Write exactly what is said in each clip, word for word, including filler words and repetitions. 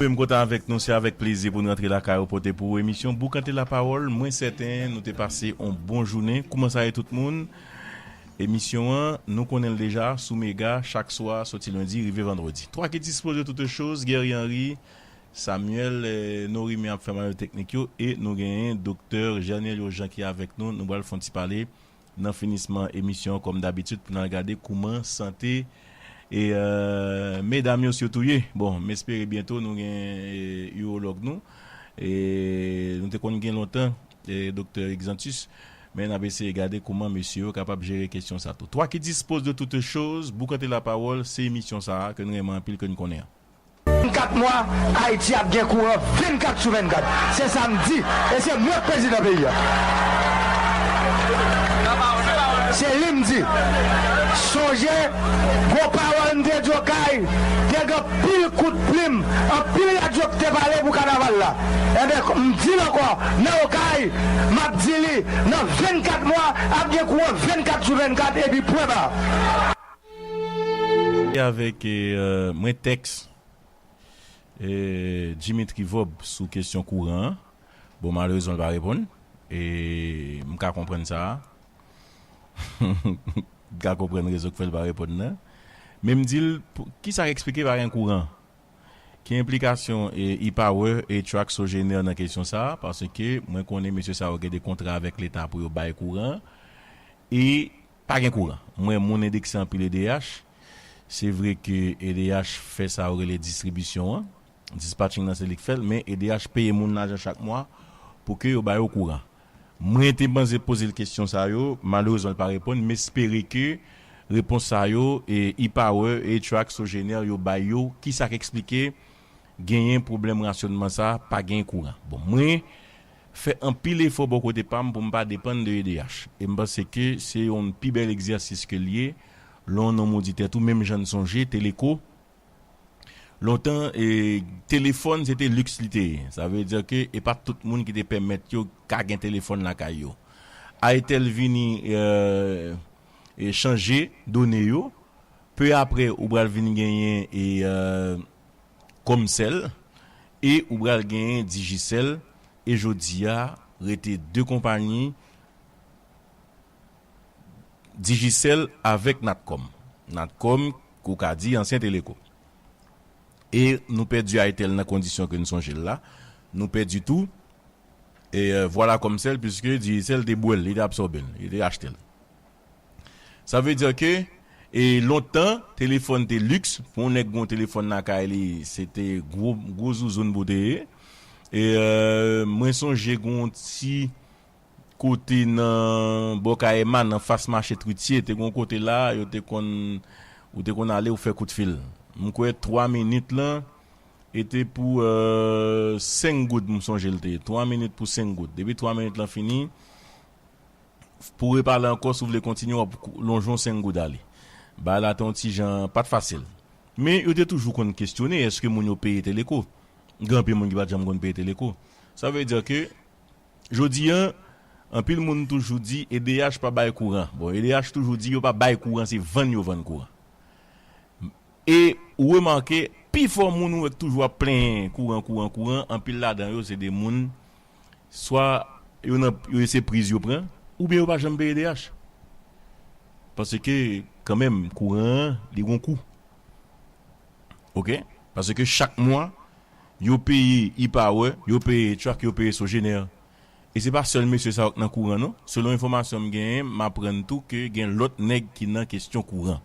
Wi, m kontan avèk nou, se avèk plezi pou n rantre lakay ou pote pou ou emisyon Boukante Lapawòl. Mwen sèten nou te pase yon bon jounen. Kouman sa ye tout moun? Emisyon an, nou konnen l deja, sou Mega, chak swa, soti lendi rive vandredi. Twa ki dispoze de toutes choses, Guerrier Henry, Samuel, eh, Norime ap fè mayo teknik yo, e nou genyen Doktè Janelio Jean ki avèk nou. Nou pral fè yon ti pale nan finisman emisyon an, kòm dabitid, pou n al gade kouman sante e, eh, medam yo sitou ye. Bon, m espere byento nou gen, eh, iwològ nou. E nou te konn gen lontan, eh, Doktè Exantus, men n ap eseye gade kouman mesye yo kapab jere kesyon sa tou. Twa ki dispoze de toutes choses, Boukante Lapawòl, se emisyon sa a ke n renmen anpil, ke n konnen an. Vennkat mwa, Ayiti ap gen kouran vennkat sou vennkat. Se sa m di, e se mwen k prezidan peyi a. Se li m di. Sonje, gwo pawòl m te di Okay, te gen anpil kout plim, anpil radyo k te pale pou kanaval la. Enben, m di l ankò, nan Okay, m ap di li, nan vennkat mwa, ap gen kouran vennkat sou vennkat, epi pwen ba. E avèk, eh, mwen tèks, eh, Dimitri Vorbe sou kesyon kouran an. Bon, malerezman, l pa reponn. E m ka konprann sa. M ka konprann rezon k fè l pa reponn nan. Men m di l, pou, ki sa k eksplike pa gen kouran? Ki enplikasyon, eh, E-Power e Track Sogener nan kesyon sa a? Paske mwen konnen mesye sa yo gen de kontra avèk Leta pou yo bay kouran. E pa gen kouran. Mwen, moun endekse anpil E D H. Se vre ke E D H fè sa yo rele distribisyon an. Dispatching nan se li k fè l, men E D H peye moun lajan chak mwa pou ke yo ba yo kouran. Mwen te panse poze l kesyon sa yo, malerezman l pa reponn, m espere ke repons sa yo, e, E-Power e Track Sogener yo bay yo, ki sa k eksplike genyen pwoblèm rasyònman sa, pa gen kouran. Bon, mwen fè anpil efò bò kote pa m pou m pa depann de E D H. E m panse ke se yon pi bèl egzèsis ke l ye, lè yon nonm ou di tèt ou, menm jan n sonje, Teleco, lontan, e, telefòn, se te liks li te ye. Sa vle di ke e pa tout moun ki te pèmèt yo ka gen telefòn lakay yo. Itel vini, e, e chanje done yo. Pe apre, ou pral vin genyen, e, e, Comcel, e ou pral genyen Digicel, e jodi a, rete de konpayi, Digicel avèk Natcom. Natcom, ou ka di ansyen Teleco. E nou pèdi Itel nan kondisyon ke n sonje l la. Nou pèdi tou, e, e, vwala Comcel, piske Digicel te bwè l, li te absòbe l, li te achte l. Sa vle di ke, e, lontan, telefòn te liks. Pou yon nèg gen yon telefòn lakay li, se te gwo, gwo zouzoun pou te ye. E, e, mwen sonje gen yon ti kote nan bò Kayema, nan fas mache Tritye, te gen yon kote la, yo te konn, ou te konn ale, ou fè kout fil. M kwè twa minit lan, e te pou, e, senk goud, m sonje l te ye. Twa minit pou senk goud. Depi twa minit lan fini, pou repale ankò, si w vle kontinye, w ap lonje yon senk goud ale. Bagay la te yon ti jan, pa t fasil. Men yo te toujou konn kesyone, èske moun yo peye Teleco? Gen anpil moun ki pa t janm konn peye Teleco. Sa vle di ke, jodi a, anpil moun toujou di E D H pa bay kouran. Bon, E D H toujou di yo pa bay kouran, se vann yo vann kouran. E ou remake, pifò moun ou wè k toujou ap plenyen kouran, kouran, kouran, anpil ladan yo se de moun, swa yo nan, yo se priz yo pran, oubyen yo pa janm peye E D H. Paske, kanmenm, kouran an, li gon kou. Oke? Paske chak mwa, yo peye E-Power, yo peye Track, yo peye Sogener. E se pa sèl mesye sa yo k nan kouran, non. Selon enfòmasyon m genyen, m aprann tou ke gen lòt nèg ki nan kesyon kouran.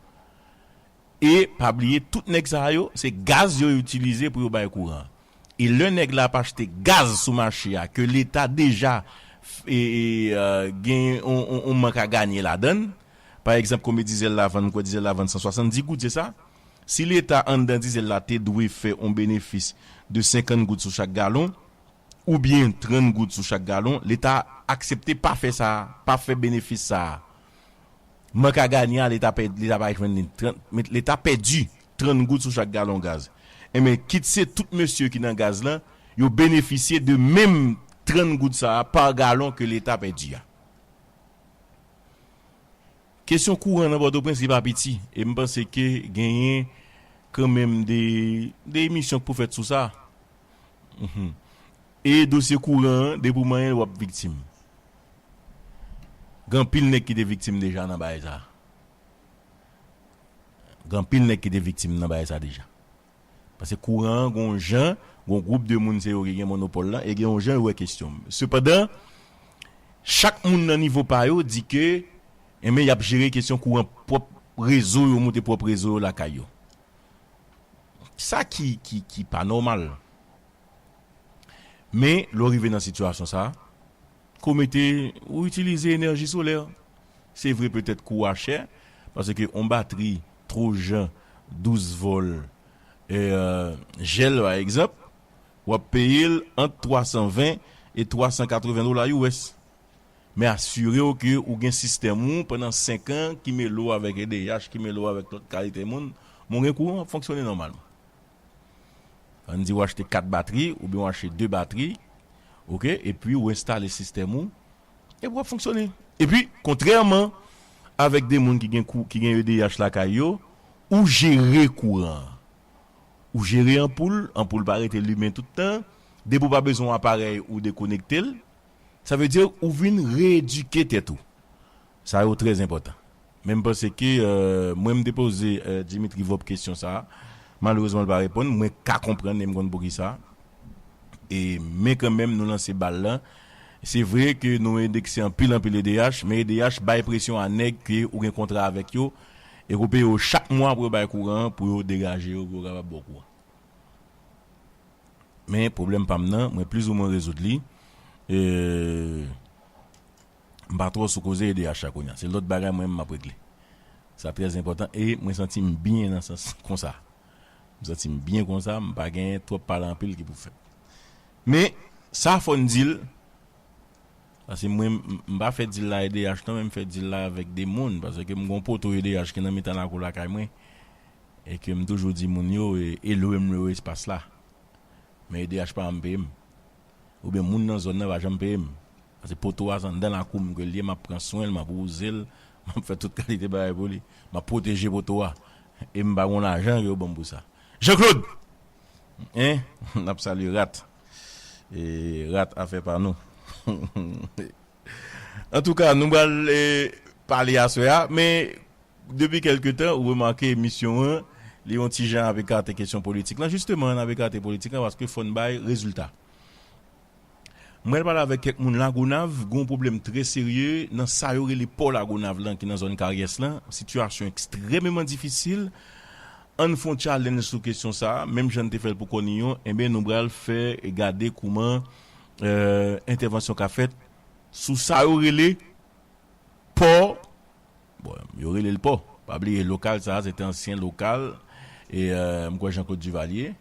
E pa bliye, tout nèg sa yo, se gaz yo itilize pou yo bay kouran. E lè nèg la ap achte gaz sou mache a, ke Leta deja, e, e, e, gen on, on, on mank a ganye ladan l, pa egzanp, konbyen dizèl la vann, m kwè dizèl la vann san swasanndis goud, se sa? Si Leta anndan dizèl la te dwe fè on benefis de senkant goud sou chak galon, oubyen trant goud sou chak galon, Leta aksepte pa fè sa, pa fè benefis sa a. Mank a ganye a, Leta pè-, Leta pa jwenn li trant, men Leta pèdi trant goud sou chak galon gaz. Enben, kit se tout mesye ki nan gaz lan, yo benefisye de menm trant goud sa a pa galon ke Leta pèdi a. Kesyon kouran nan Pòtoprens, li pa piti. E m panse ke genyen kanmenm de, de emisyon k pou fèt sou sa. Mhm. E dosye kouran an, depi w manyen l, w ap viktim. Gen anpil nèg ki te viktim deja nan bagay sa. Gen anpil nèg ki te viktim nan bagay sa deja. Paske kouran an, gen yon jan, gen yon gwoup de moun se yo ki gen monopòl lan, e gen yon jan yo wè kesyon. Sepandan, chak moun nan nivo pa yo di ke, enben, y ap jere kesyon kouran pwòp rezo yo, moute pwòp rezo yo lakay yo. Sa ki, ki, ki pa nòmal. Men, lè w rive nan sitiyasyon sa, ke w mete, ou itilize enèji solè. Se vre, petèt kou a chè, paske yon batri Trojan douz vòl, e, jèl, pa egzanp, w ap peye l ant twa san ven e twa san katreven dola U S. Men asire w ke ou gen sistèm ou pandan senk an ki mele w avèk E D H, ki mele w avèk lòt kalite moun, men w gen kouran, w ap fonksyone nòmalman. Ann di w achte kat batri oubyen w achte de batri, oke, epi w enstale sistèm ou, epi w ap fonksyone. Epi, kontrèman avèk de moun ki gen kou, ki gen E D H lakay yo, ou jere kouran an. Ou jere anpoul, anpoul pa rete limen tout tan. Depi w pa bezwen yon aparèy, ou dekonekte l. Sa vle di ou vin reyedike tèt ou. Sa yo trè enpòtan. Men m panse ke, euh, mwen m te poze, euh, Dimitri Vorbe kesyon sa a. Malerezman, l pa reponn. Mwen ka konprann e m konn poukisa. E, men kanmenm, nou lanse bal lan. Se vre ke nou endekse anpil, anpil E D H, men E D H bay presyon a nèg ke ou gen kontra avèk yo, e ke w peye yo chak mwa pou yo bay kouran an, pou yo degaje yo, pou yo kapab ba w kouran. Men pwoblèm pa m nan, mwen plizoumwen rezoud li. E, m pa twò sou koze E D H la kounye a. Se lòt bagay mwen menm m ap regle. Sa trè enpòtan e mwen santi m byen nan sans konsa. M santi m byen konsa, m pa gen twòp pale anpil ki pou fèt. Men, sa fò n di l, paske mwen, m, m pa fè dil la E D H non, men m fè dil la avèk de moun, paske m gon poto E D H ki nan mitan lakou lakay mwen, e ke m toujou di moun yo, e, e lwe m lwe espas la. Men E D H pa janm peye m. Oubyen moun nan zòn nan pa janm peye m. Paske poto a se anndan lakou m ke l ye, m ap pran swen l, m ap wouze l, m ap fè tout kalite bagay pou li. M ap pwoteje poto a. E m pa gon lajan ke yo ban m pou sa. Jean Claude! Hein? N ap salye Rat. E Rat afè pa nou. Antouka, nou pral, e, pale aswè a, men depi kèlke tan, ou remake emisyon an, li yon ti jan ap ekate kesyon politik lan. Jisteman, n ap ekate politik lan paske fò n bay rezilta. Mwen pral pale avèk kèk moun Lagonav, gen yon pwoblèm trè serye nan sa yo rele pò Lagonav lan ki nan zòn Karyès lan. Sitiyasyon ekstrèmeman difisil. Ann fè yon challenge sou kesyon sa a, menm jan n te fè l pou Kòniyon, enben nou pral fè gade kouman, euh, entèvansyon ka fèt sou sa yo rele pò. Bon, yo rele l pò. Pa bliye, lokal sa a, se te ansyen lokal, e, euh, m kwè Jean Claude Duvalier.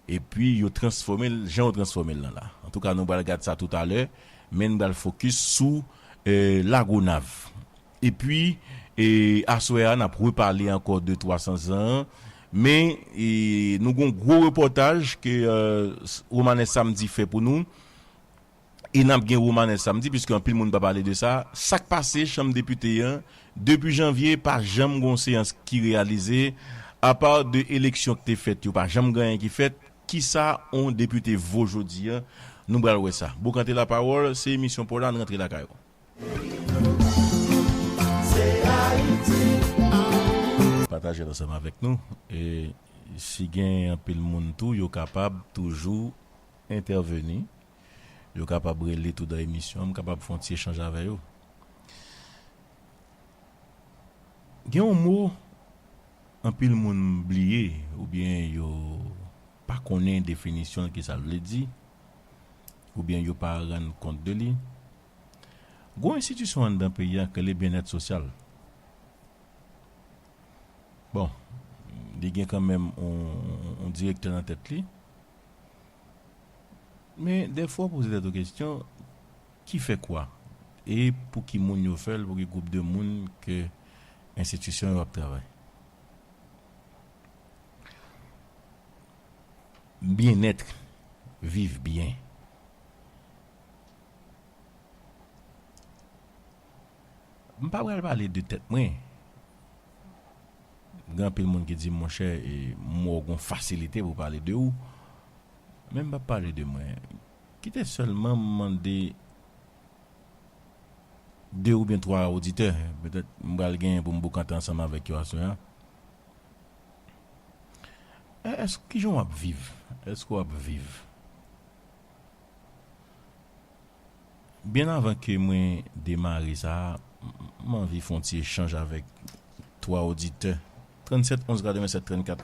Epi, yo transfòme l, jan yo transfòme l lan la. Antouka, nou pral gad sa toutalè, men n pral fokis sou, euh, Lagonav. Epi, e, aswè a, n ap repale ankò de twa san zan an. Men, e, nou gon gwo repòtaj ke, euh, Romanes Samedi fè pou nou. E n ap gen Romanes Samedi, piske anpil moun pa pale de sa. Sa k pase, chanm depite an, depi janvye, pa janm gon seyans ki reyalize. Apa de eleksyon ki te fèt yo, pa janm gen anyen ki fèt. Kisa on depite vo jodi an? Nou pral wè sa. Boukante lapawòl, se emisyon pa w la, n rantre lakay ou. Pataje l ansanm avèk nou. E si gen anpil moun tou, yo kapab toujou entèveni. Yo kapab rele tou nan emisyon an, m kapab fè yon ti echanj avè yo. Gen yon mo anpil moun bliye, oubyen yo pa konnen definisyon l, kisa l vle di, oubyen yo pa rann kont de li. Gon enstitisyon anndan peyi a k rele byennèt sosyal. Bon, li gen kanmenm yon, yon direktè nan tèt li. Men, dèfwa w poze tèt ou kesyon, ki fè kwa? E pou ki moun yo fè l, pou ki gwoup de moun ke enstitisyon yo ap travay? Byennèt, viv byen. M pa pral pale de tèt mwen. Gen anpil moun ki di, monchè, e, m wè w gon fasilite pou pale de ou. Men m p ap pale de mwen. Kite sèlman m mande de oubyen twa oditè, petèt m pral genyen pou m bokante ansanm avèk yo aswè a. È-, èske, kijan w ap viv? Èske w ap viv? Byen avan ke mwen demare sa a, m, m anvi fè yon ti echanj avèk twa oditè. Trannsèt onz katrevennsèt trannkat.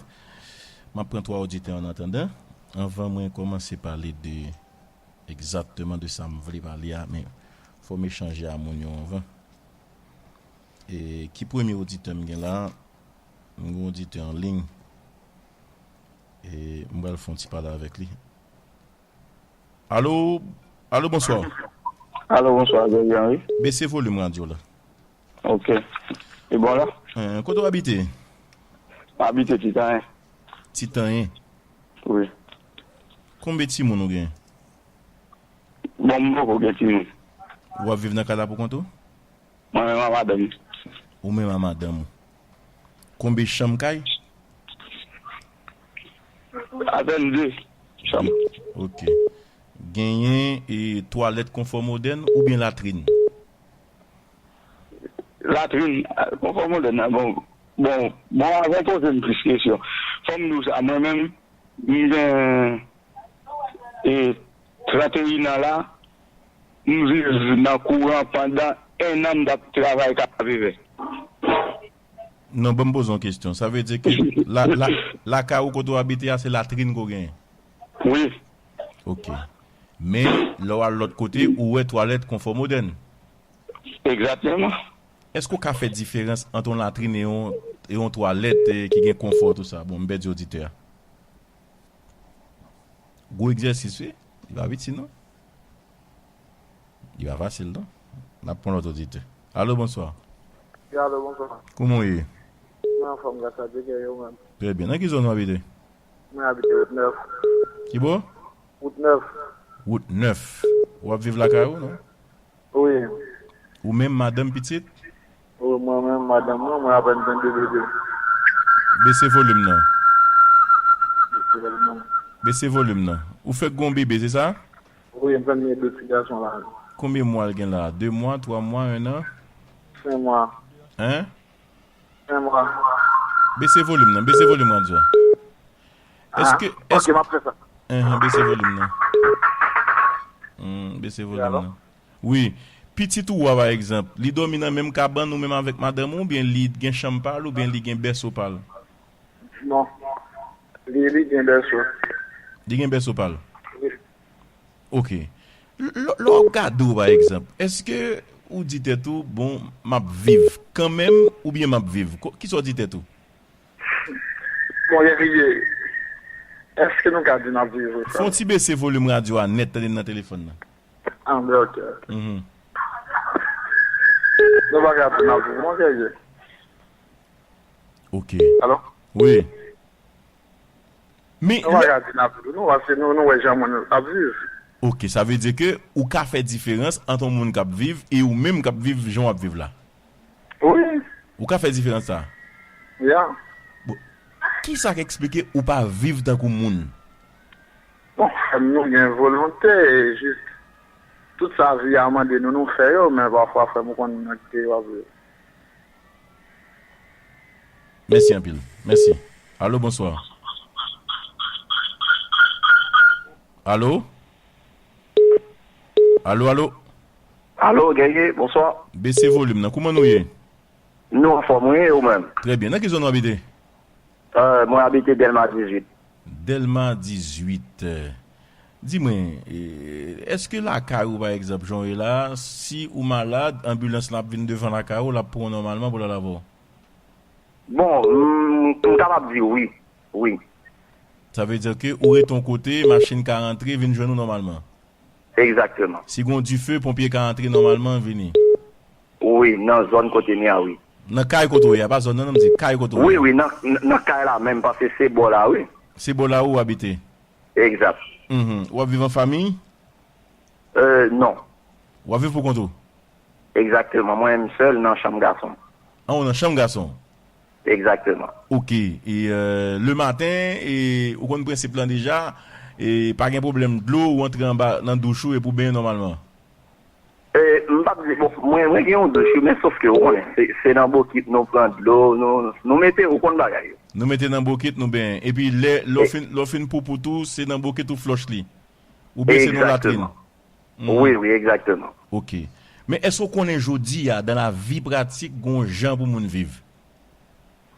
M ap pran twa oditè an atandan, anvan mwen kòmanse pale de, egzakteman de sa m vle pale a, men fò m echanje a moun yo anvan. E ki premye oditè m gen la? M gen yon oditè an liy. E m pral fè yon ti pale avèk li. Alo, alo, bonswa. Alo, bonswa, Guerrier Henry. Bese volim radyo la. Ok. E bon la? Eh, kote w abite? M abite Titanyen. Titanyen? Wi. Konbyen timoun ou gen? Bon, m poko gen timoun. W ap viv nan kay la pou kont ou? Mwen menm ak madanm. Ou menm ak madanm ou. Konbyen chanm kay? Apèn de chanm. Ok. Genyen, e, twalèt konfò modèn oubyen latrin? Latrin, a, konfò modèn nan, bon, bon, bon, avan w poze m plis kesyon, fò m di w sa, mwen menm, m gen, e, tranteyen an la, m viv nan kouran pandan en an m t ap travay Kapevè. Non, ban m poze yon kesyon. Sa vle di ke la, la, lakay ou kote w abite a, se latrin ke w genyen? Wi. Ok. Men, lè w al lòt kote, ou wè twalèt konfò modèn? Egzakteman. Èske w ka fè diferans ant yon latrin e yon, e yon twalèt, e, ki gen konfò, tou sa? Bon, m pèdi oditè a. Gwo egzèsis, wi. Li pa piti, non. Li pa fasil, non. N ap pran lòt oditè. Alo, bonswa. Wi, alo, bonswa. Kouman w ye? Mwen anfòm, gras a Dye, e ou menm? Trè byen. Nan ki zòn w abite? Mwen abite Wout Nèf. Ki bò? Wout Nèf. Wout Nèf. W ap viv lakay ou, non? Wi. Ou menm, madanm, pitit? Wi, mwen menm, madanm mwen, mwen apèn jwenn de bebe. Bese volim nan. Bese volim nan. Bese volim nan. Ou fèk gon bebe, se sa? Wi, m fèk gen de ti gason la. Konbyen mwa l gen la? De mwa, twa mwa, en an? Senk mwa. Hein? Senk mwa. Bese volim nan, bese volim radyo a. Ah, èske, ok, èske, m ap fè sa. Enhen, bese volim nan. Hmm, bese volim nan. Wi. Pitit ou a, pa egzanp, li dòmi nan menm kabann ou menm avèk madanm ou, oubyen li gen chanm pa l, oubyen li gen bèso pa l? Non. Li, li gen bèso. Li gen bèso pa l? Wi. Ok. L-, lè, lè w ap gade w, pa egzanp, èske ou di tèt ou, "Bon, m ap viv kanmenm," oubyen, "M ap viv"? Ko-, kisa w di tèt ou? Bon, Guerrier, èske nou ka di n ap viv ou sa? Fè yon ti bese volim radyo a nèt, tande m nan telefòn nan. Ah, ben, ok. Mhm. Nou pa ka di n ap viv, non, Guerrier. Ok. Alo? Wi. Men, nou pa ka di n ap viv, non, paske nou, nou wè jan moun ap viv. Ok, sa vle di ke ou ka fè diferans ant yon moun k ap viv e ou menm k ap viv jan w ap viv la? Wi. Ou ka fè diferans sa? Ya. Bon, kisa k eksplike ou pa viv tankou moun? Bon, frè m, nou gen volonte, e jis tout sa vi a mande nou, nou fè yo, men pafwa, frè m, ou konn nan ki peyi w ap viv. Mèsi anpil. Mèsi. Alo, bonswa. Alo? Alo, alo? Alo, Guerrier, bonswa. Bese volim nan. Kouman nou ye? Nou anfòm, wi, e ou menm? Trè byen. Nan ki zòn w abite? Euh, mwen abite Dèlma dizuit. Dèlma dizuit. Di mwen, e, èske lakay ou, pa egzanp, jan w ye la, si ou malad, anbilans lan ap vin devan lakay ou, l ap pran w nòmalman pou l al avè w? Bon, m, m kapab di wi. Wi. Sa vle di ke ou rete yon kote, machin ka rantre, vin jwenn ou nòmalman? Egzakteman. Si gen yon dife, ponpye ka antre nòmalman, vini. Wi, nan zòn kote m ye a, wi. Nan kay kote w ye a, pa zòn nan, non, m di kay kote w ye a. Wi, wi, nan, nan kay la menm, paske se bò la, wi. Se bò la ou abite? Egzak. Mhm. W ap viv an fanmi? Euh, non. W ap viv pou kont ou? Egzakteman. Mwen menm sèl nan chanm gason. An, ou nan chanm gason? Egzakteman. Ok. E, euh, le maten, e, ou konn prensip lan deja, E pa gen pwoblèm dlo, ou antre anba nan douch ou epi w benyen nòmalman. E, m p ap di, bon, mwen, mwen gen yon douch, wi, men sòf ke, ou konnen, se, se nan bokit nou pran dlo, nou, nou mete, ou konn bagay yo. Nou mete nan bokit, nou benyen. Epi lè, lè w fin, lè w fin poupou tou, se nan bokit ou flòch li. Oubyen se nan latrin. Egzakteman. Mhm. Wi, wi, egzakteman. Ok. Men èske w konnen jodi a, dans la vie pratique, gon jan pou moun viv?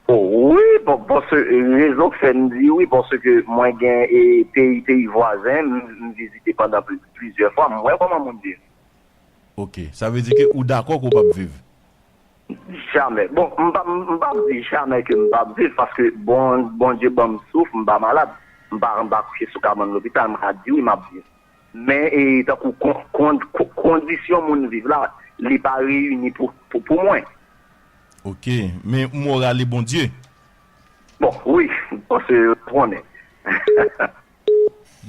Oh, wi, bon, paske rezon k fè m di wi, paske mwen gen e, peyi, peyi vwazen, m, m vizite pandan pli, plizyè fwa, m wè kòman moun viv. Ok, sa vle di ke ou dakò ke w p ap viv? Jamè. Bon, m pa, m pa di jamè ke m p ap viv, paske bon, Bondye ban m souf, m pa malad. M pa, m pa kouche sou kabann lopital, m ka di wi, m ap viv. Men, e, tankou kon, kon, kon, kondisyon moun viv la, li pa reyini pou, pou, pou mwen. Ok, men ou rale Bondye? Bon, wi, paske ou konnen.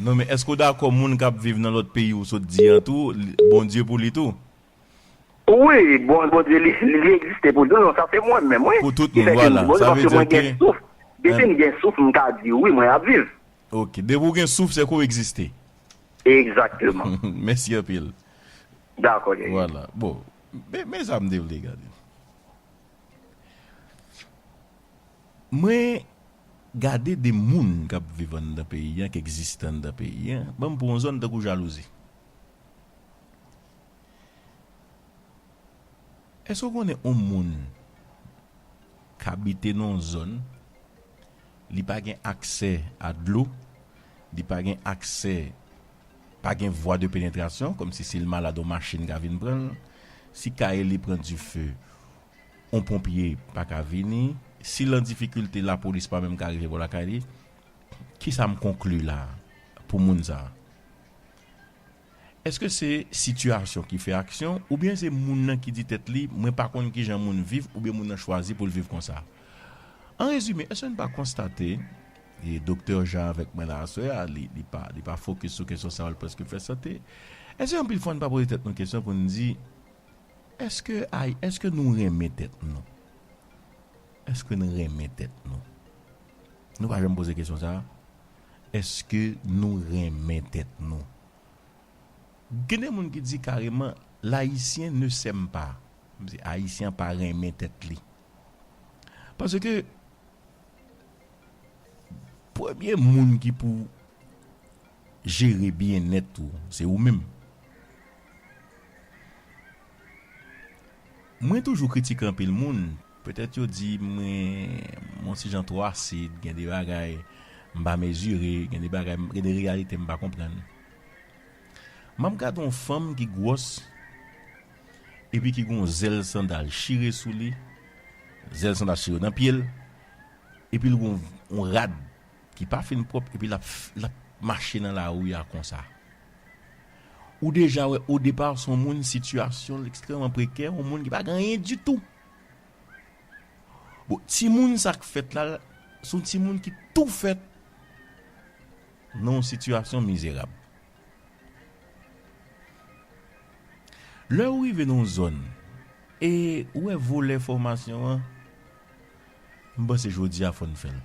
Non, men èske w dakò moun k ap viv nan lòt peyi ou sot di an tou, li, Bondye pou li tou? Wi, bon, Bondye, li, li, li egziste pou nou, non, sa se mwen menm, wi. Pou tout moun, vwala. Sa vle di ke, paske mwen gen souf. Depi m gen souf, m ka di wi, mwen ap viv. Ok, depi w gen souf, se ke w egziste. Egzakteman. Mèsi anpil. Dakò, Guerrier. Vwala. Bon, men, men sa m te vle gade. Mwen gade de moun k ap viv anndan peyi a, k egziste anndan peyi a. Ban m pran yon zòn tankou Jalouzi. Èske w konnen yon moun k abite nan yon zòn, li pa gen aksè a dlo, li pa gen aksè, pa gen vwa de penetrasyon, kòmsi si l malad, yon machin ka vin pran l, si kay li pran dife, yon ponpye pa ka vini, si l an difikilte, lapolis pa menm ka rive bò lakay li, kisa m konkli la pou moun sa a? Èske se sitiyasyon ki fè aksyon, oubyen se moun nan ki di tèt li, mwen pa konn kijan moun viv, oubyen moun nan chwazi pou l viv konsa? An rezime, èske n pa konstate, e Doktè Jean avèk mwen la aswè a, li, li pa, li pa fokis sou kesyon sa yo, l prèske fè sante. Èske anpil fwa n pa poze tèt nou kesyon pou n di, èske, ay, èske nou renmen tèt nou? Èske n renmen tèt nou? Nou pa janm poze kesyon sa a? Èske nou renmen tèt nou? Gen de moun ki di kareman, l'Haïtien ne s'aime pas. Kòmsi Ayisyen an pa renmen tèt li. Paske premye moun ki pou jere byennèt ou, se ou menm. Mwen toujou kritike anpil moun. Petèt yo di mwen, mwen se jan twò asid, gen de bagay m pa mezire, gen de bagay, gen de reyalite m pa konprann. M ap gade yon fanm ki gwòs, epi ki gen yon zèl sandal chire sou li, zèl sandal chire nan pye l, epi l gen yon, yon rad ki pa fin pwòp, epi l ap, l ap mache nan lari a konsa. Ou deja wè, o depa, se yon moun sitiyasyon l ekstrèmman prekè, yon moun ki pa gen anyen ditou. Bon, timoun sa k fèt la, se yon timoun ki tou fèt nan yon sitiyasyon mizerab. Lè ou rive nan yon zòn, e ou wè volè fòmasyon an, m panse jodi a fò n fè l.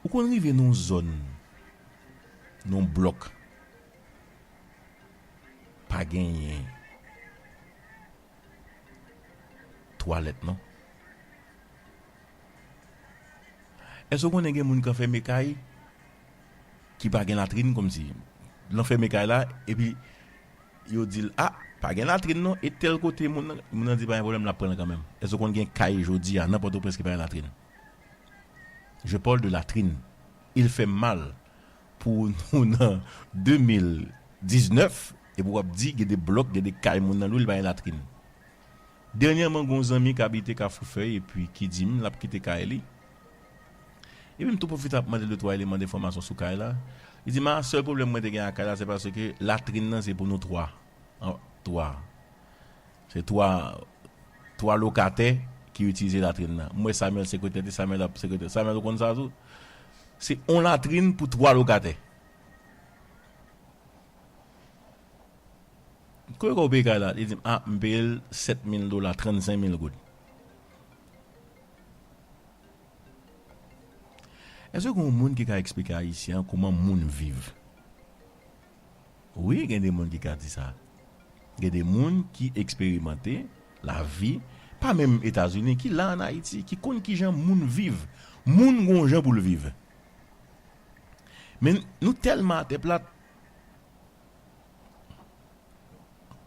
Ou konn rive nan yon zòn, nan yon blòk, pa genyen twalèt non. Èske w konnen gen moun k anfème kay, ki pa gen latrin, kòmsi l anfème kay la, epi yo di l, a, pa gen latrin non, e tèl kote moun nan, moun nan di pa gen pwoblèm, l ap pran l kanmenm. Èske w konn gen kay jodi a nan Pòtoprens ki pa gen latrin? Je parle de latrine. Il fait mal pou nou nan de mil diznèf, epi w ap di gen de blòk, gen de kay moun nan lou, li pa gen latrin. Dènyèman, gen yon zanmi k abite Kafou Fèy epi ki di m l ap kite kay li. Epi m tou pwofite ap mande l de twa eleman enfòmasyon sou kay la. Li di m, a, sèl pwoblèm mwen te gen ak kay la, se paske latrin nan se pou nou twa. An, twa. Se twa, twa lokatè ki itilize latrin nan. M wè Samuel sekretè, di Samuel ap sekretè. Samuel, ou konn sa tou? Se yon latrin pou twa lokatè. Konbyen w peye kay la? Li di m, a, m peye l sèt mil dola, trannsenk mil goud. Èske gen yon moun ki ka eksplike Ayisyen an kòman moun viv? Wi, gen de moun ki ka di sa. Gen de moun ki eksperimante lavi, pa menm Etazini, ki la ann Ayiti, ki konn kijan moun viv. Moun gon jan pou l viv. Men nou tèlman atè plat,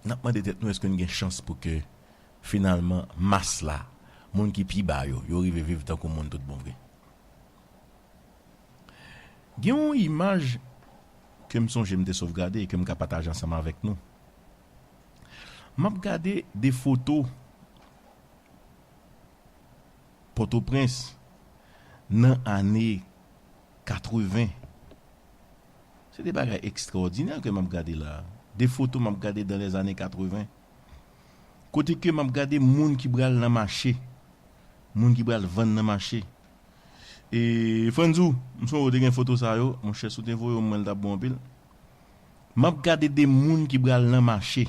n ap mande tèt nou èske n gen chans pou ke finalman mas la, moun ki pi ba yo, yo rive viv tankou moun tout bon vre. Gen yon imaj ke m sonje m te sovgade e ke m ka pataje ansanm avèk nou. M ap gade de foto Pòtoprens nan ane katreven. Se de bagay ekstraòdinè ke m ap gade la. De foto m ap gade dans les années quatre-vingts. Kote ke m ap gade moun ki pral nan mache. Moun ki pral vann nan mache. E Franzou, m sonje w te gen foto sa yo. Monchè, si w te voye yo mwen, l t ap bon anpil. M ap gade de moun ki pral nan mache.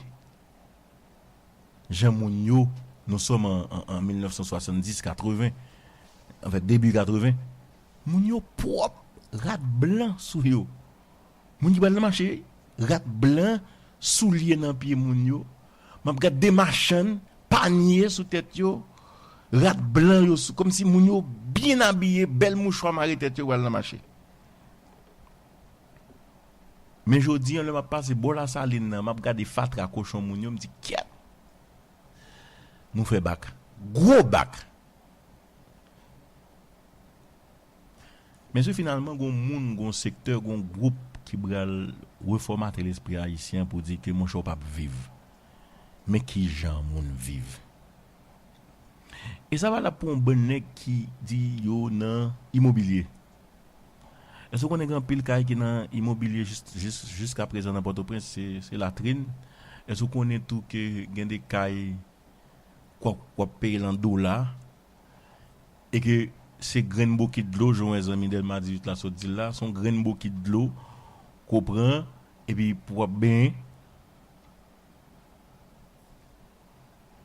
Jan moun yo, nou sòm an, an, an mil nèf san swasanndis, katreven, anfèt, debi katreven, moun yo pwòp, rad blan sou yo. Moun ki pral nan mache, rad blan, soulye nan pye moun yo. M ap gade de machann, panye sou tèt yo, rad blan yo sou, kòmsi moun yo byen abiye, bèl mouchwa mare tèt yo, pral nan mache. Men jodi an, lè m ap pase bò Lasalin nan, m ap gade fatra kochon moun yo, m di, "Kyèt! Nou fè bak. Gwo bak!" Men si finalman, gon moun, gon sektè, gon gwoup ki pral refòmate lespri ayisyen pou di ke, monchè, w p ap viv. Men kijan moun viv? E sa valab pou yon bann nèg ki di yo nan imobilye. Èske w konnen gen anpil kay ki nan imobilye jis, jis, jiskaprezan nan Pòtoprens, se, se latrin? Èske w konnen tou ke gen de kay w ap, w ap peye l an dola? E ke se grenn bokit dlo, jan w wè zanmi Dèlma dizuit la sot di l la, se yon grenn bokit dlo ke w pran, epi pou w ap benyen.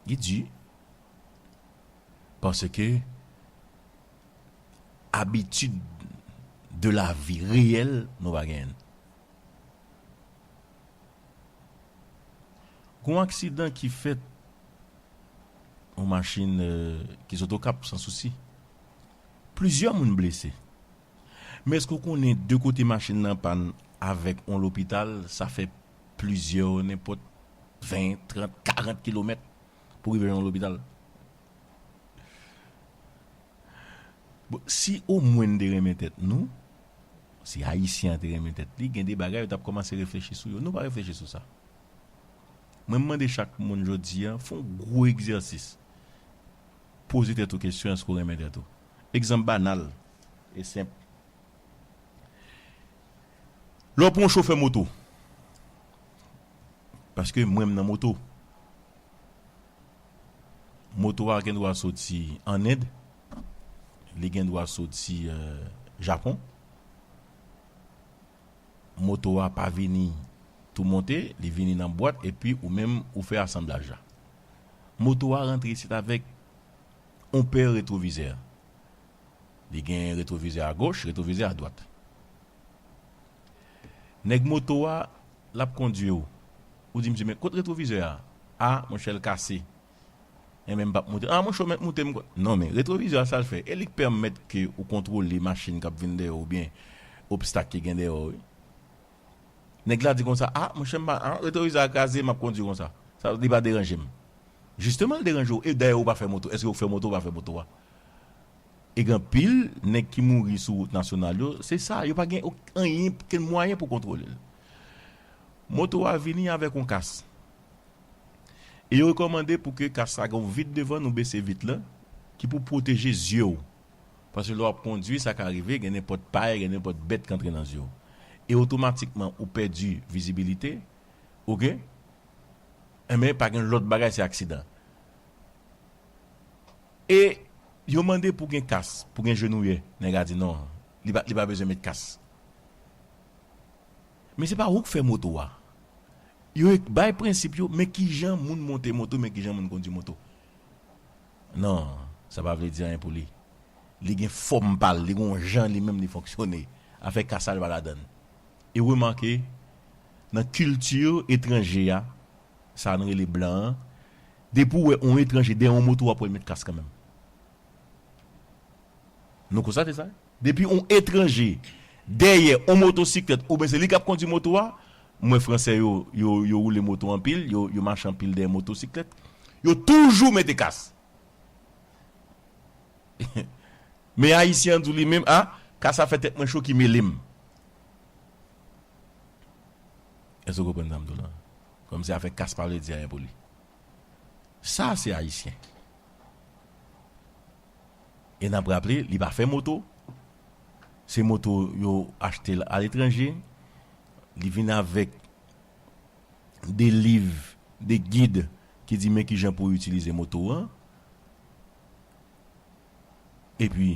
Li di, paske abitid de la vi reyèl, nou pa genyen l. Gon aksidan ki fèt, yon machin, euh, ki sot Okap, San Sousi. Plizyè moun blese. Men èske w konnen de kote machin nan pàn avèk yon lopital, sa fè plizyè, nenpòt ven, trant, karant kilomèt pou rive yon lopital? Bon, si omwen n te renmen tèt nou, si Ayisyen an te renmen tèt li, gen de bagay yo t ap kòmanse reflechi sou yo. Nou pa reflechi sou sa. Mwen, m mande chak moun jodi a, fè yon gwo egzèsis. Poze tèt ou kesyon, èske w renmen tèt ou? Egzanp banal e senp. Lè w pran yon chofè moto, paske mwen, m nan moto. Moto a gen dwa soti ann End, li gen dwa soti, euh, Japon. Moto a pa vini tou monte, li vini nan bwat, epi ou menm ou fè asanblaj la. Moto a rantre isit avèk yon pè retwovizè. Li gen retwovizè agoch, retwovizè adwat. Nèg moto a, l ap kondui w. Ou di misye, "Men kot retwovizè a?" "A, monchè, l kase." "Enben, m p ap moute." "A, monchè, w mèt moute m." Non, men retwovizè a, sa l fè? E li k pèmèt ke ou kontwole machin k ap vin dèyè w oubyen obstak ki gen dèyè w, wi. Nèg la di konsa, "A, monchè, m pa, a, retwovizè a kraze, m ap kondui konsa. Sa, li pa deranje m." Jisteman, l deranje w. E dayè, ou pa fè moto. Èske ou fè moto, ou pa fè moto a? E gen anpil nèg ki mouri sou wout nasyonal yo, se sa, yo pa gen ok-, anyen, okenn mwayen pou kontwole l. Moto a vini avèk yon kas. E yo rekòmande pou ke kas la gen yon vit devan, nou bese vit la, ki pou pwoteje zye w. Paske lè w ap kondui, sa ka rive, gen nenpòt pay, gen nenpòt bèt k antre nan zye w. E otomatikman, ou pèdi vizibilite, oke? Enben, pa gen lòt bagay, se aksidan. E yo mande pou gen kas, pou gen jenouyè. Nèg la di non, li pa, li pa bezwen met kas. Men se pa ou k fè moto a. Yo bay prensip yo, men kijan moun monte moto, men kijan moun kondui moto. Non, sa pa vle di anyen pou li. Li gen fòm pa l, li gen yon jan li menm li fonksyone. Afè kas la, li pa ladan l. E remake, nan kilti etranje a, sa nou rele blan an, depi w wè yon etranje dèyè yon moto, w ap wè l met kas kanmenm. Nou konstate sa? Depi yon etranje dèyè yon motosiklèt oubyen se li k ap kondui moto a, m wè fransè yo, yo, yo woule moto anpil, yo, yo mache anpil dèyè motosiklèt, yo toujou mete kas. Men ayisyen an di w li menm, a, kas sa fè tèt mwen cho ki mele m. Èske w konprann sa m di w la? Kòmsi afè kas pa vle di anyen pou li. Sa se ayisyen. E n ap raple, li pa fè moto. Se moto yo achte l aletranje. Li vin avèk de liv, de gid ki di men kijan pou w itilize moto an. Epi,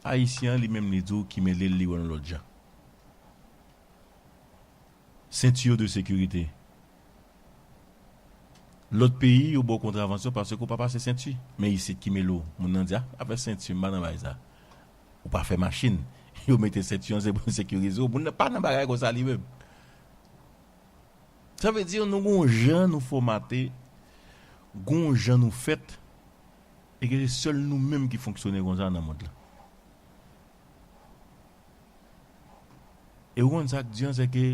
ayisyen an li menm li di w ki mele l, li wè l yon lòt jan. Senti de sekirite. Lòt peyi, yo ba w kontravansyon paske w pa pase senti. Men isit ki mele w, moun nan di, a, afè senti, m pa nan bagay sa. Ou pa fè machin. Yo mete senti an, se pou sekirize w. Moun nan pa nan bagay konsa li menm. Sa vle di, nou gon jan nou fòmate, gon jan nou fèt, e ke se sèl nou menm ki fonksyone konsa nan mond lan. E ou konn sa k di an, se ke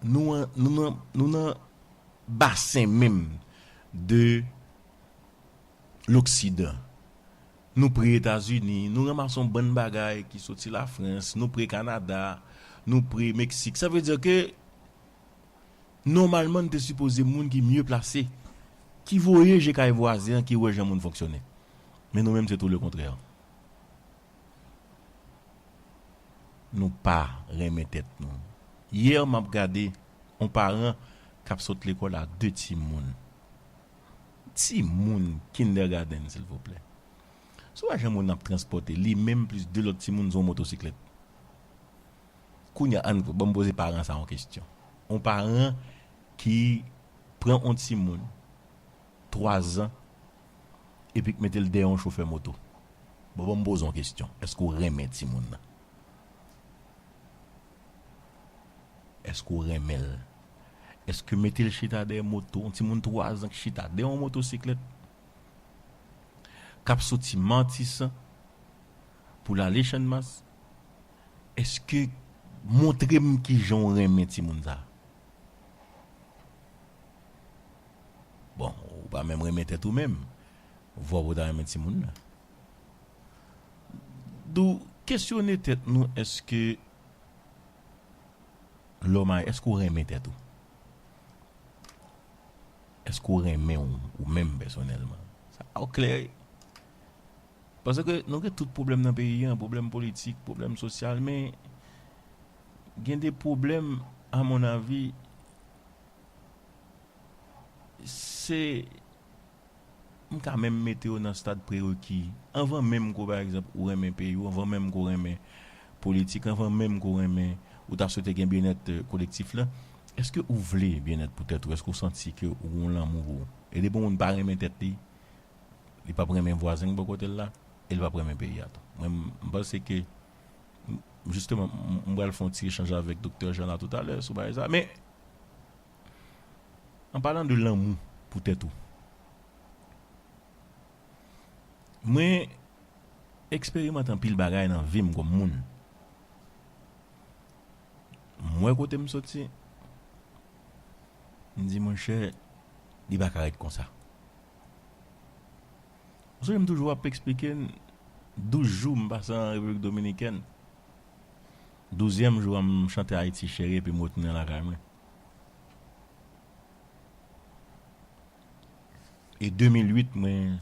nou an, nou nan, nou nan basen menm de loksidan. Nou pre Etazini, nou ranmase yon bann bagay ki soti Lafrans, nou pre Kanada, nou pre Meksik. Sa vle di ke nòmalman, nou te sipoze moun ki mye plase, ki voye je kay vwazen an, ki wè jan moun fonksyone. Men nou menm, se tou lekontrè. Nou pa renmen tèt nou. Yè, m ap gade yon paran k ap sot lekòl ak de timoun. Timoun kindergarten, silvouplè. Si w wè jan moun ap transpòte li menm plis de lòt timoun sou yon motosiklèt. Kounye a, ann, ban m poze paran sa yon kesyon. Yon paran ki pran yon timoun twa zan epi k mete l dèyè yon chofè moto. Bon, ban m poze yon kesyon. Èske w renmen timoun nan? Èske w renmen l? Èske mete l chita dèyè moto, yon timoun twa zan k chita dèyè yon motosiklèt, k ap soti Matisan pou l ale Channmas, èske montre m kijan w renmen timoun sa a? Bon, ou pa menm renmen tèt ou menm. Vwa pou w ta renmen timoun nan. Dou, kesyone tèt nou, èske lè w marye, èske w renmen tèt ou? Èske w renmen w, ou menm pèsonèlman? Sa w klè. Paske nou gen tout pwoblèm nan peyi an, pwoblèm politik, pwoblèm sosyal, men gen de pwoblèm, a mon avi, se, m ka menm mete yo nan stad prereki. Anvan menm ke, pa egzanp, ou renmen peyi w, anvan menm ke w renmen politik, anvan menm ke w renmen, ou ta swete gen byennèt, eh, kolektif la, èske ou vle byennèt pou tèt ou? Èske w santi ke ou gen yon lanmou pou ou? E depi yon moun pa renmen tèt li, li p ap renmen vwazen k bò kote l la, e li p ap renmen peyi a tou. Mwen, m, m panse ke, m, jisteman, m, m pral fè yon ti echanj avèk Doktè Jean la toutalè sou bagay sa. Men, an palan de lanmou pou tèt ou, mwen eksperimante anpil bagay nan vi m kòm moun. M wè kote m soti, m di, monchè, li pa ka ret konsa. Ou sonje m toujou ap eksplike n, douz jou m pase an Repiblik Dominikèn. Douzyèm jou a, m chante Ayiti Cheri epi m retounen lakay mwen. E de mil uit, mwen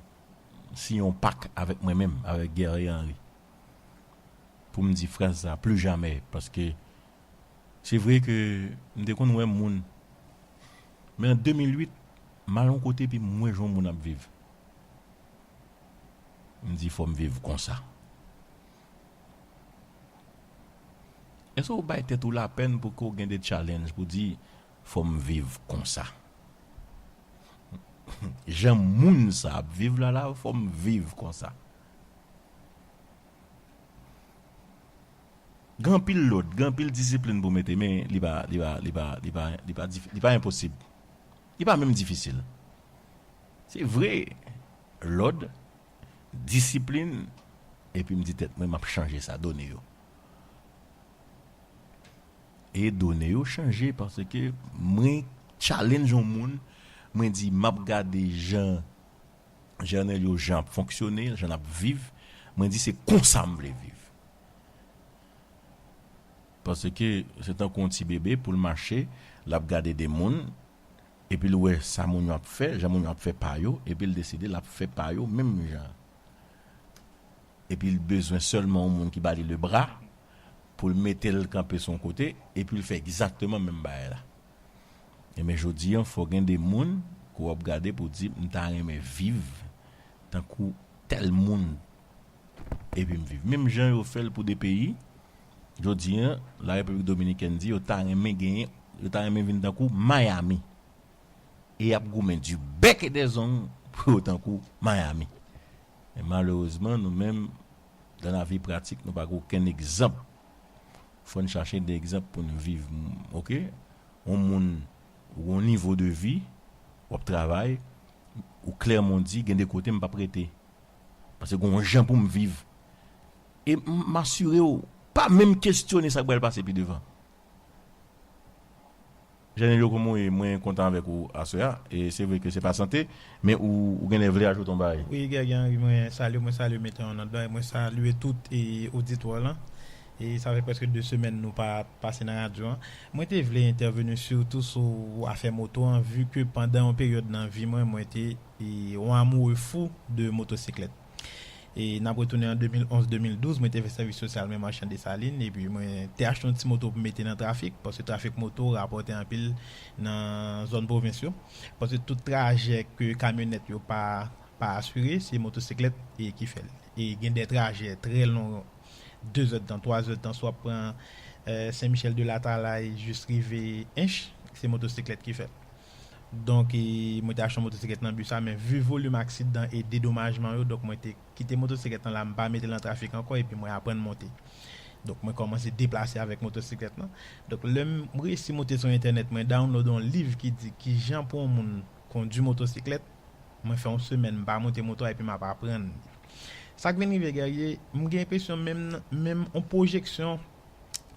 siyen yon pak avèk mwen menm, avèk Guerrier Henry, pou m di fraz sa, plus jamais, paske se vre ke m te konn wè moun. Men an de mil uit, m al yon kote epi m wè jan yon moun ap viv. M di, fò m viv konsa. Èske w bay tèt ou lapèn pou ke w gen de challenge pou di, fò m viv konsa? Jan moun sa ap viv la la, fò m viv konsa. Gen anpil lòd, gen anpil disiplin pou mete, men li pa, li pa, li pa, li pa, li pa, dif- li pa enposib. Li pa menm difisil. Se vre, lòd, disiplin, epi m di tèt mwen, m ap chanje sa, done yo. E done yo chanje, paske mwen challenge yon moun, mwen di, m ap gade jan, jan yo, jan ap fonksyone, jan ap viv, mwen di, se konsa m vle viv. Paske se tankou yon ti bebe pou l mache, l ap gade de moun, epi l wè sa moun yo ap fè, jan moun yo ap fè pa yo, epi l deside l ap fè pa yo menm jan. Epi l bezwen sèlman yon moun ki ba li lebra pou l mete l kanpe sou yon kote, epi l fè egzakteman menm bagay la. Ebyen, jodi an, fò gen de moun ke w ap gade pou w di, m ta renmen viv tankou tèl moun, epi m viv. Menm jan yo fè l pou de peyi, jodi an, la Repiblik Dominikèn di yo ta renmen genyen, yo ta renmen vin tankou Miami. E y ap goumen du bec et des ongles pou yo tankou Miami. Men malerezman, nou menm, dan lavi pratik, nou pa gen okenn egzanp. Fò n chache de egzanp pou n viv, oke? Yon moun, ou yon nivo de vi, w ap travay, ou klèman di, gen de kote m p ap rete. Paske gen yon jan pou m viv. E m, m asire w, pa menm kestyone sa k pral pase pi devan. Janelio, kòman w ye? Mwen kontan avèk ou aswè a. E se vre ke se pa sante, men ou, ou genlè vle ajoute yon bagay. Wi, Guerrier Henry, mwen salye, mwen salye Metè an Nòt la, e mwen salye tout e oditwa lan. E sa fè prèske de semèn nou pa pase nan radyo an. Mwen te vle entèveni sitou sou afè moto an, vi ke pandan yon peryòd nan vi mwen, mwen te e, yon amoure fou de motosiklèt. E n ap retounen an de mil onz, de mil douz, mwen te fè sèvis sosyal menm an Machan Desalin, epi mwen te achte yon ti moto pou mete nan trafik, paske trafik moto rapòte anpil nan zòn pwovens yo. Paske tout trajè ke kamyonèt yo pa, pa asire, se motosiklèt e ki fè l. E gen de trajè trè long, de zèdtan, twa zèdtan, si w ap pran, eh, Sen Michèl de Latalay jis rive Ench, se motosiklèt ki fè l. Donk, e, mwen te achte yon motosiklèt nan bi sa, men vi volim aksidan e dedomajman yo, donk mwen te kite motosiklèt lan la, m pa mete l nan trafik ankò, epi mwen aprann monte. Donk, mwen kòmanse deplase avèk motosiklèt lan. Donk, lè m resi monte sou entènèt, mwen download yon liv ki di kijan pou yon moun kondui motosiklèt. Mwen fè yon semèn, m pa monte moto a, epi m ap aprann. Sa k vin rive, Guerrier, m gen enpresyon menm, menm yon pwojeksyon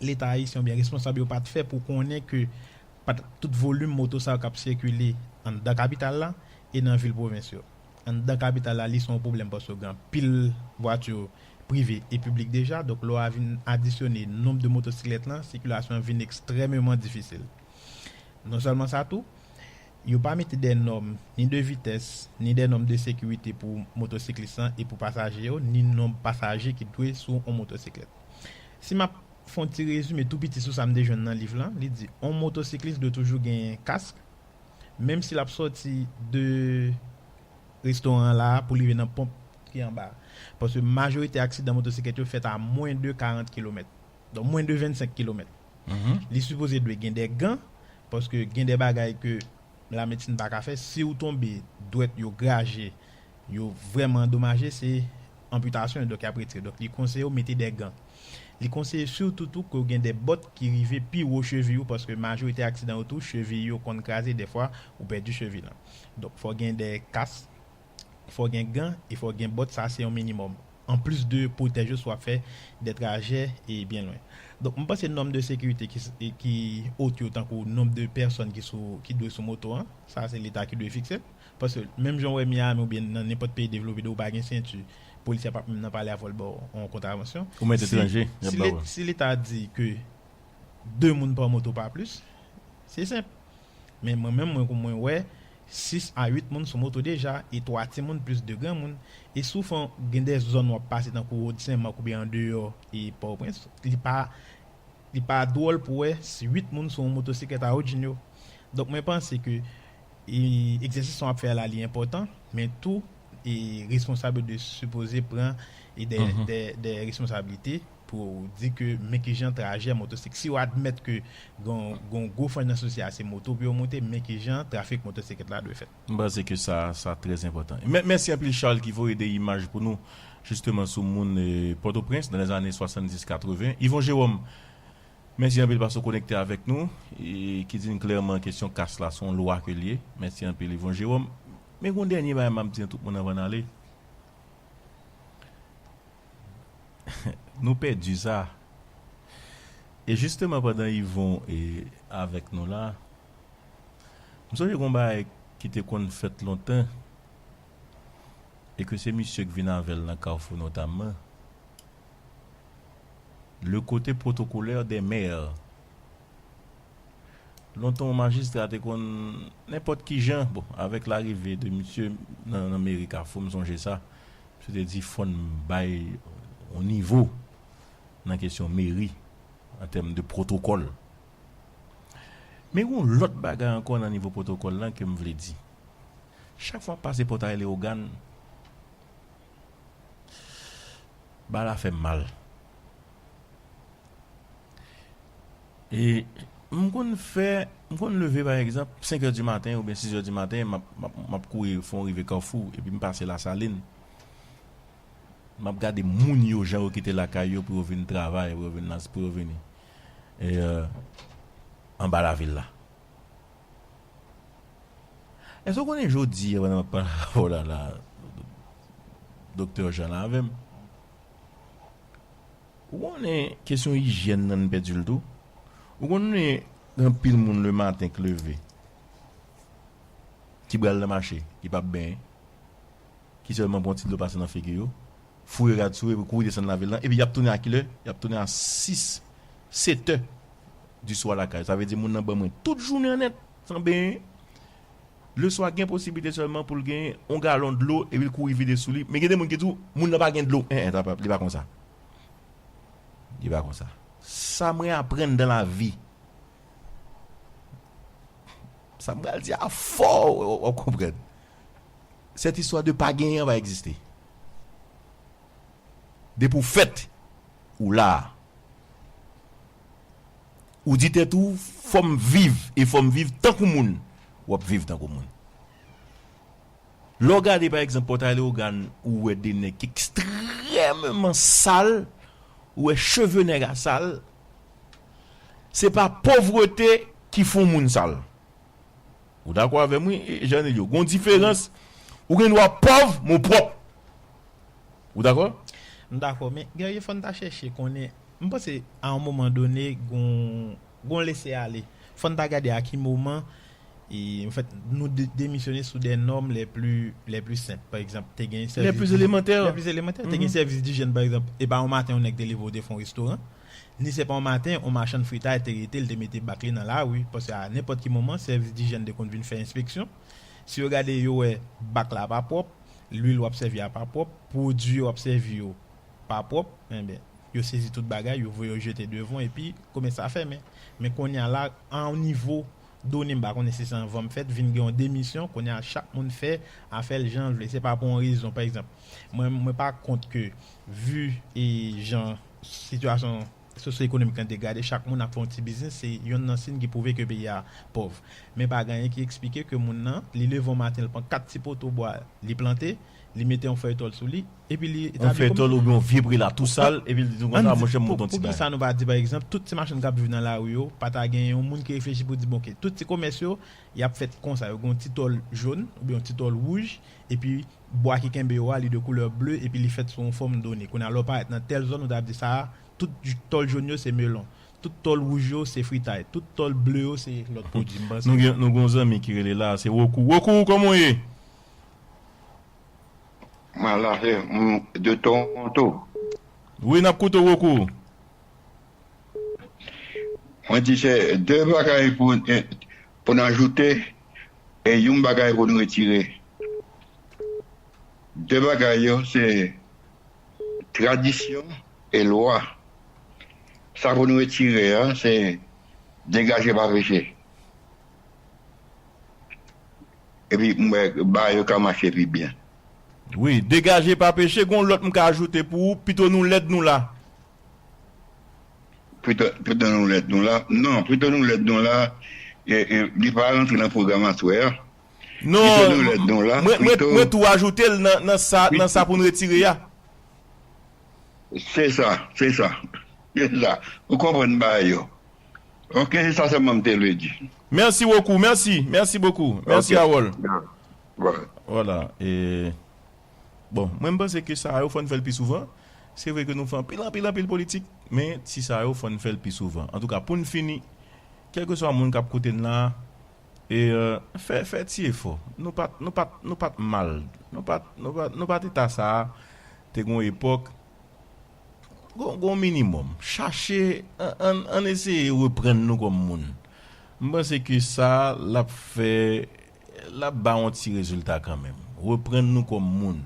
Leta ayisyen oubyen responsab yo pa t fè pou konnen ke pa t tout volim moto sa yo k ap sikile anndan kapital la e nan vil pwovens yo. Anndan kapital la, li se yon pwoblèm paske gen anpil vwati prive e piblik deja, donk lè w a vin adisyone nonb de motosiklèt lan, sikilasyon an vin ekstrèmeman difisil. Non sèlman sa tou, yo pa mete de nòm ni de vitès, ni de nòm de sekirite pou motosiklis lan e pou pasaje yo, ni nonb pasaje ki dwe sou yon motosiklèt. Si m ap fè yon ti rezime tou piti sou sa m te jwenn nan liv lan, li di, yon motosiklis dwe toujou gen kask, menm si l ap sòti de restoran an la pou li rive nan ponp ki anba a. Paske majorite aksidan motosiklèt yo fèt a mwen de karant kilomèt. Donk, mwen de vennsenk kilomèt. Li sipoze dwe gen de gan, paske gen de bagay ke lamedsin pa ka fè. Si w tonbe, dwèt yo graje, yo vrèman andomaje, se anpitasyon, donk y ap retire. Donk, li konseye w mete de gan. Li konseye sitou tou ke w gen de bòt ki rive pi wo cheviy ou, paske majorite aksidan yo tou, cheviy yo konn kraze, dèfwa, ou pèdi cheviy lan. Donk, fò w gen de kas, fò w gen gan, e fò w gen bòt, sa se yon minimòm. Anplis de pwotèj yo si w ap fè de trajè e byen lwen. Donk, m panse nòm de sekirite ki, ki ot yo, tankou nonb de pèsòn ki sou, ki dwe sou moto an, sa se Leta ki dwe fikse l. Paske menm jan w wè Miami oubyen nan nenpòt peyi devlope, ou pa gen senti, polisye a p ap menm nan pale avè w, l ba w yon kontravansyon. Ou mèt etranje, y ap ba w. Si Leta di ke de moun pa moto, pa plis, se senp. Men mwen menm, mwen, mwen wè sis a uit moun sou moto deja, e twa timoun plis de granmoun. E souvan, gen de zòn w ap pase tankou Wòd Sen Mak oubyen andeyò e Pòtoprens, li pa, li pa dwòl pou wè si uit moun sou yon motosiklèt a Rodjinyo. Donk, mwen panse ke, e, egzèsis sa w ap fè a la, li enpòtan, men tou, e, responsab yo dwe sipoze pran, e, de, de, de responsablite pou di ke men kijan trajè motosiklèt. Si yo admèt ke gon, gon gwo franj nan sosyete a se moto pou yo moute, men kijan trafik motosiklèt la dwe fèt. M panse ke sa, sa trè enpòtan. Mè-, mèsi anpil Charles ki voye de imaj pou nou, jisteman sou moun eh, Pòtoprens nan lèzane swasanndis katreven. Yvon Jérôme, mèsi anpil paske w konekte avèk nou, e ki di n klèman kesyon kas la se yon lwa ke l ye. Mèsi anpil Yvon Jérôme. Men gon dènye bagay m ap di an tout moun anvan n ale. Nou pèdi sa. E jisteman pandan Yvon e avèk nou la, m sonje gon bagay ki te konn fèt lontan e ke se misye k vin avè l nan Kafou notamman, le kote pwotokolè dè mè. Lontan yon majistra te konn nenpòt ki jan, bon, avèk larive de misye nan, nan meri Kafou, m sonje sa, misye te di fò n bay yon nivo nan kesyon meri an tèm de pwotokòl. Men yon lòt bagay ankò nan nivo pwotokòl lan ke m vle di. Chak fwa m pase Pòtay Leyogàn, bagay la fè m mal. E m konn fè, m konn leve pa egzanp senk è di maten oubyen sis è di maten, m ap, m ap, m ap kouri fè yon rive Kafou epi m pase Lasalin. M ap gade moun yo jan yo kite lakay yo pou yo vin travay, pou yo vin las, pou yo vini e, anba lavil la. Èske w konnen jodi a pandan m ap pale avè w la la, Doktè Jean la avè m? Ou konnen kesyon ijyèn nan n pèdi l tou? Ou konnen gen anpil moun lematen k leve, ki pral nan mache, ki p ap benyen, ki sèlman pran ti dlo pase nan figi yo, foure rad sou yo epi kouri desann lavil lan, epi y ap tounen a kilè? Y ap tounen a sis, sèt è di swa lakay. Sa vle di moun nan ban mwen tout jounen an nèt, san benyen. Leswa gen posiblite sèlman pou l gen yon galon dlo epi l kouri vide sou li. Men gen de moun ki di w, moun nan pa gen dlo. En, en, li pa konsa. Li pa konsa. Sa mwen aprann dan lavi. Sa m pral di a fò, w ap konprann. Cette histoire de pa genyen an pa egziste. Depi w fèt, ou la. Ou di tèt ou, fò m viv, e fò m viv tankou moun. W ap viv tankou moun. Lè w gade, pa egzanp, Pòtay Leyogàn, ou wè de nèg ki ekstrèmeman sal, ou wè cheve nèg a sal, se pa povrete ki fè yon moun sal. Ou dakò avè m, wi, Jean Nelio? Gon diferans, ou gen dwa pòv, men w pwòp. Ou dakò? M dakò, men Guerrier, fò n ta chèche konnen, m panse, a yon moman done, gon, gon lese ale. Fò n ta gade a ki moman, e, anfèt, nou de, demisyone sou de nòm les plus, les plus senp. Pa egzanp, te gen sèvis. Les plus élémentaires. Les plus élémentaires. Te gen sèvis dijyèn, pa egzanp. E pa yon maten, yon nèg te leve w te fè yon restoran. Ni se pa yon maten, yon machann fritay te rete, l te mete bak li nan lari, paske a nenpòt ki moman, sèvis dijyèn te konn vin fè enspeksyon. Si yo gade, yo wè bak la pa pwòp, lwil w ap sèvi a pa pwòp, pwodui w ap sèvi yo pa pwòp, enben, yo sezi tout bagay, yo voye yo jete devan, epi komès la fèmen. Men kounye a la, a yon nivo done, m pa konnen si se anvan m fèt, vin gen yon demisyon, kounye a chak moun fè afè l jan l vle, se pa pou yon rezon. Pa egzanp, mwen, mwen pa kont ke, vi e jan sitiyasyon sosyo-ekonomik lan degrade, chak moun ap fè yon ti biznis, se yonn nan siy ki pwouve ke peyi a pòv. Men pa gen anyen ki eksplike ke moun nan, li leve yon maten, li pran kat ti poto bwa, li plante, li mete yon fèy tòl sou li, epi li etabli kòm... Yon fèy tòl oubyen yon vye prela tou sal, epi li di konsa, monchè, m monte yon ti bagay. Poukisa nou pa di, pa egzanp, tout ti machann k ap viv nan lari yo, pa ta gen yon moun ki reflechi pou di, bon, oke, tout ti komès yo, y ap fèt konsa, yo gen yon ti tòl jòn oubyen yon ti tòl wouj, epi bwa ki kenbe yo a, li de koulè ble, epi li fèt sou yon fòm done. Kounye a, lè w parèt nan tèl zòn, ou ta di sa a, tout tòl jòn yo se melon, tout tòl wouj yo se fritay, tout tòl ble yo se lòt pwodui. M panse nou gen, nou gen yon zanmi ki rele la, se Wokou. Wokou, kòman w ye? Mwen la, se, mm, de Toronto. Wi, n ap koute w, Wokou. Mwen di se de bagay pou, eh, pou n ajoute e yon bagay pou n retire. De bagay yo, se tradisyon e lwa. Sa pou n retire a, se degaje pa peche. Epi m wè bagay yo ka mache pi byen. Wi, degaje pa peche, gon lòt m ka ajoute pou ou, pito nou lèd nou la. Pito, pito nou lèt nou la. Non, pito nou lèt nou la, e, e, li pa rantre nan pwogram aswè a. Non, pito nou lèt nou la, mwen, mwen, pito mwen tou ajoute l nan, nan sa, nan sa pou n retire a. Se sa, se sa. Se sa. Ou konprann bagay yo. Ok, se sa sèlman m te vle di. Mèsi bokou, mèsi, mèsi bokou. Mèsi, ok. Harold. Bye. Vwala, e, bon, mwen m panse ke sa yo fò n fè l pi souvan. Se vre ke nou fè anpil, anpil, anpil politik, men ti sa yo fò n fè l pi souvan. Antouka, pou n fini, kèlkeswa moun k ap koute n la, e, e, fè, fè ti efò. Nou pa t, nou pa t, nou pa t mal. Nou pa t, nou pa t, nou pa t eta sa a. Te gen yon epòk, gon, gon minimòm. Chache, ann, ann, ann eseye reprann nou kòm moun. M panse ke sa, l ap fè, l ap ba yon ti rezilta kanmenm. Reprann nou kòm moun.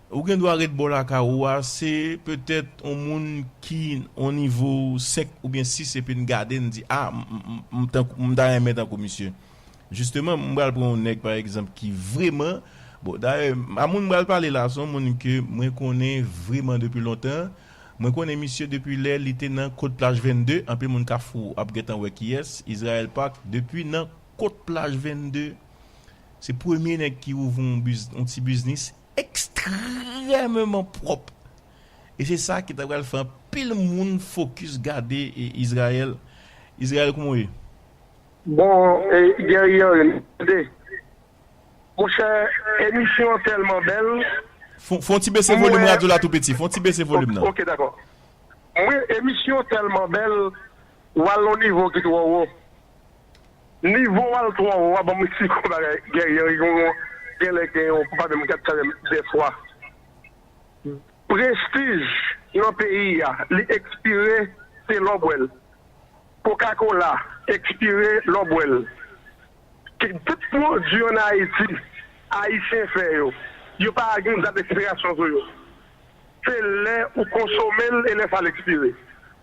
Ou gen dwa ret bò lakay ou a, se petèt yon moun ki yon nivo senk oubyen sis, epi n gade, n di, a, m, m, m, m tankou, m ta renmen tankou misye. Jisteman, m pral pran yon nèg, pa egzanp, ki vreman, bon, dayè, a moun m pral pale la, se yon moun ke mwen konnen vreman depi lontan. Mwen konnen misye depi lè li te nan Kot Plaj vennde, anpil moun Kafou ap gentan wè kiyès, Israel Park, depi nan Kot Plaj vennde, se premye nèg ki ouvri yon biz-, yon ti biznis ekstrèmeman pwòp. E se sa ki ta pral fè anpil moun fokis gade, e, Izrayèl. Izrayèl, kòman w ye? Bon, e, Guerrier, tande. Monchè, emisyon an tèlman bèl. Fon, fon ti bese volim radyo la tou piti. Fon ti bese volim nan. Ok, dakò. Mwen, emisyon tèlman bèl, w al nan nivo ki twò wo. Nivo w al twò wo a, ban m eksplike w bagay. Guerrier, gen, gen lè gen yon, pa menm gad sa menm, dèfwa. Prestij nan peyi a, li ekspire, se lè w bwè l. Coca-Cola ekspire lè w bwè l. Ke tout pwodui ann Ayiti, Ayisyen fè yo, yo pa gen dat ekspirasyon sou yo. Se lè ou konsome l e lè sa l ekspire.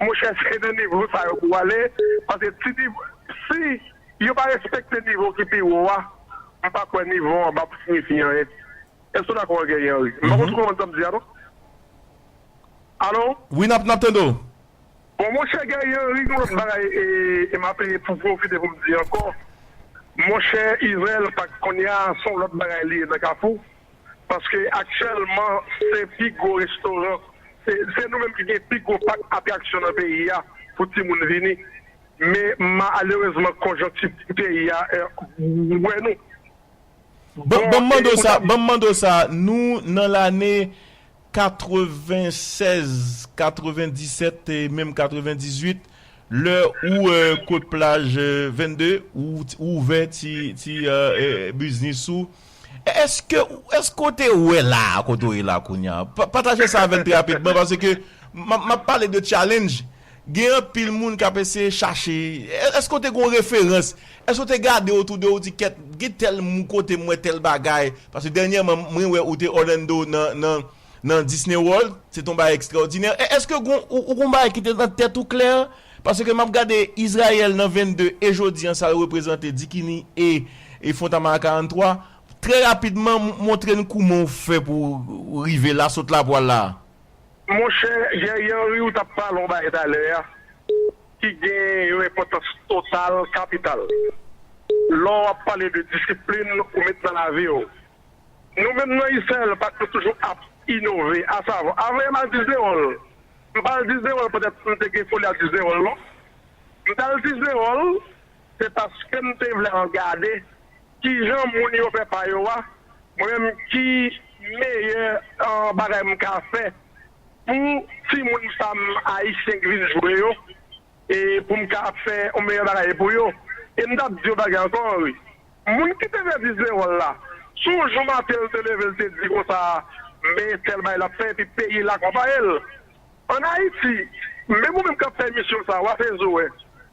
Monchè, se de nivo sa yo pou w ale, paske ti nivo, si yo pa respekte nivo ki pi wo a, m pa kwè nivo anba pou siyifi anyen. Èske w dakò, Guerrier Henry? M pa konn si w konprann sa m di a, non? Alo? Wi, n ap, n ap tande w. Bon, monchè Guerrier Henry, gen yon lòt bagay, e, e m ap, e, pou pwofite pou m di ankò. Monchè Israel Park, kounye a, se yon lòt bagay li ye nan Kafou. Paske aktyèlman, se pi gwo restoran. Se, se nou menm ki gen pi gwo pak atraksyon nan peyi a pou timoun vini. Men malerezman, konjonkti peyi a, e, wè nou. Ban, bon, ban m mande w sa, ban m mande w sa, nou nan lane katrevennsèz, katrevendisèt e menm katrevendizuit, lè ou, e, Kot Plaj, e, vennde, ou, ou ouvè ti, ti, e, e, biznis ou. Èske, èske w te wè la, kote w ye la kounye a? Pa, pataje sa avè n trè rapidman, paske m ap, m ap pale de challenge. Gen anpil moun k ap eseye chache. È-, èske w te gen yon referans? Èske w te gade otou de ou di, "Kèt, gen tèl mou kote m wè tèl bagay"? Paske dènyèman, mwen wè ou te Orlando nan, nan, nan Disney World. Se te yon bagay ekstraòdinè. È-, èske gon, ou, ou gon bagay ki te nan tèt ou klè? Paske m ap gade Izrayèl nan vennde e jodi an, sa l reprezante, Dikini e, e Fontamara karannntwa. Trè rapidman, m-, montre n kouman w fè pou w rive la, sot la pou w al la a. Monchè, Guerrier Henry, ou t ap pale yon bagay talè a, ki gen yon enpòtans total, kapital. Lè w ap pale de disiplin ou met nan lavi w. Nou menm nan Israel Park, nou toujou ap inove, asavwa, avan m al Disney World, m pa al Disney World petèt m te gen foli al Disney World, non. M t al Disney World, se paske m te vle al gade kijan moun yo fè pa yo a, mwen menm ki meyè, e, bagay m ka fè pou timoun pa m ayisyen k vin jwe yo, e pou m ka ap fè yon meyè bagay pou yo. E m t ap di yon bagay ankò, Henry. Moun ki te fè Disney World la, si yon jou maten l te leve, l te di konsa, men tèl bagay l ap fè, epi peyi l akonpaye l. Ann Ayiti, menm ou menm k ap fè emisyon sa, w ap fè zo wè.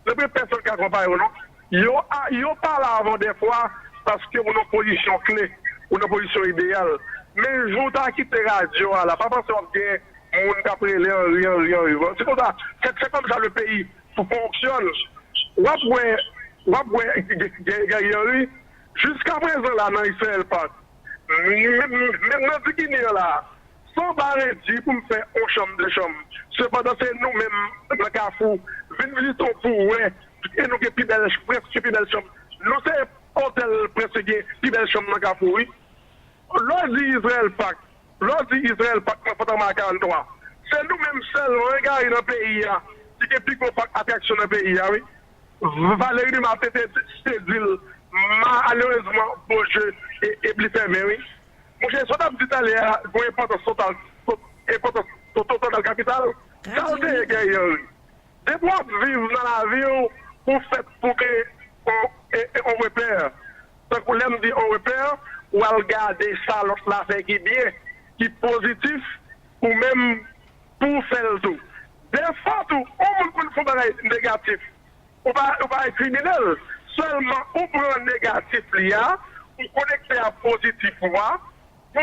Nan pwen pèsonn k akonpaye w, non. Yo, a, yo pale avan dèfwa, paske ou nan pozisyon kle, ou nan pozisyon ideyal. Men jou w ta kite radyo a la, pa panse w ap gen moun k ap rele Henry, Henry, Henry. Bon, se konsa, c'est, c'est comme ça le pays fonctionne. W ap wè, w ap wè, Guerrier Henry, jiskaprezan la nan Israel Park, menm, menm nan Dikini an la, San ba redi pou m fè yon chanm de chanm. Sepandan, se nou menm nan Kafou, vin vizite w pou w wè, e nou gen pi bèl, prèske pi bèl chanm. Nou se otèl prèske gen pi bèl chanm nan Kafou, wi. Lè w di Israel Park, lè w di Israel Park nan Fòtama karant twa, se nou menm sèlman, wi, Gary, nan peyi a, ki gen pi gwo pak atraksyon nan peyi a, wi. Valéry Dumas te, te, te di l, malerezman, Bondye e, e li fèmen, wi. Monchè, sa w t ap di talè a, gen yon enpòtans total, to-, enpòtans to-, to-, total kapital. Sa w te ye, Guerrier, wi. Depi w ap viv nan lavi w, ou fèt pou gen yon, e, e, yon repè. Tankou lè m di yon repè, w al gade sa lòt la fè ki byen, ki pozitif, ou menm pou w fè l tou. Dèfwa tou, yon moun konn fè yon bagay negatif, ou pa, ou pa rekrimine l. Sèlman, ou pran negatif li a, ou konekte a pozitif ou a, pou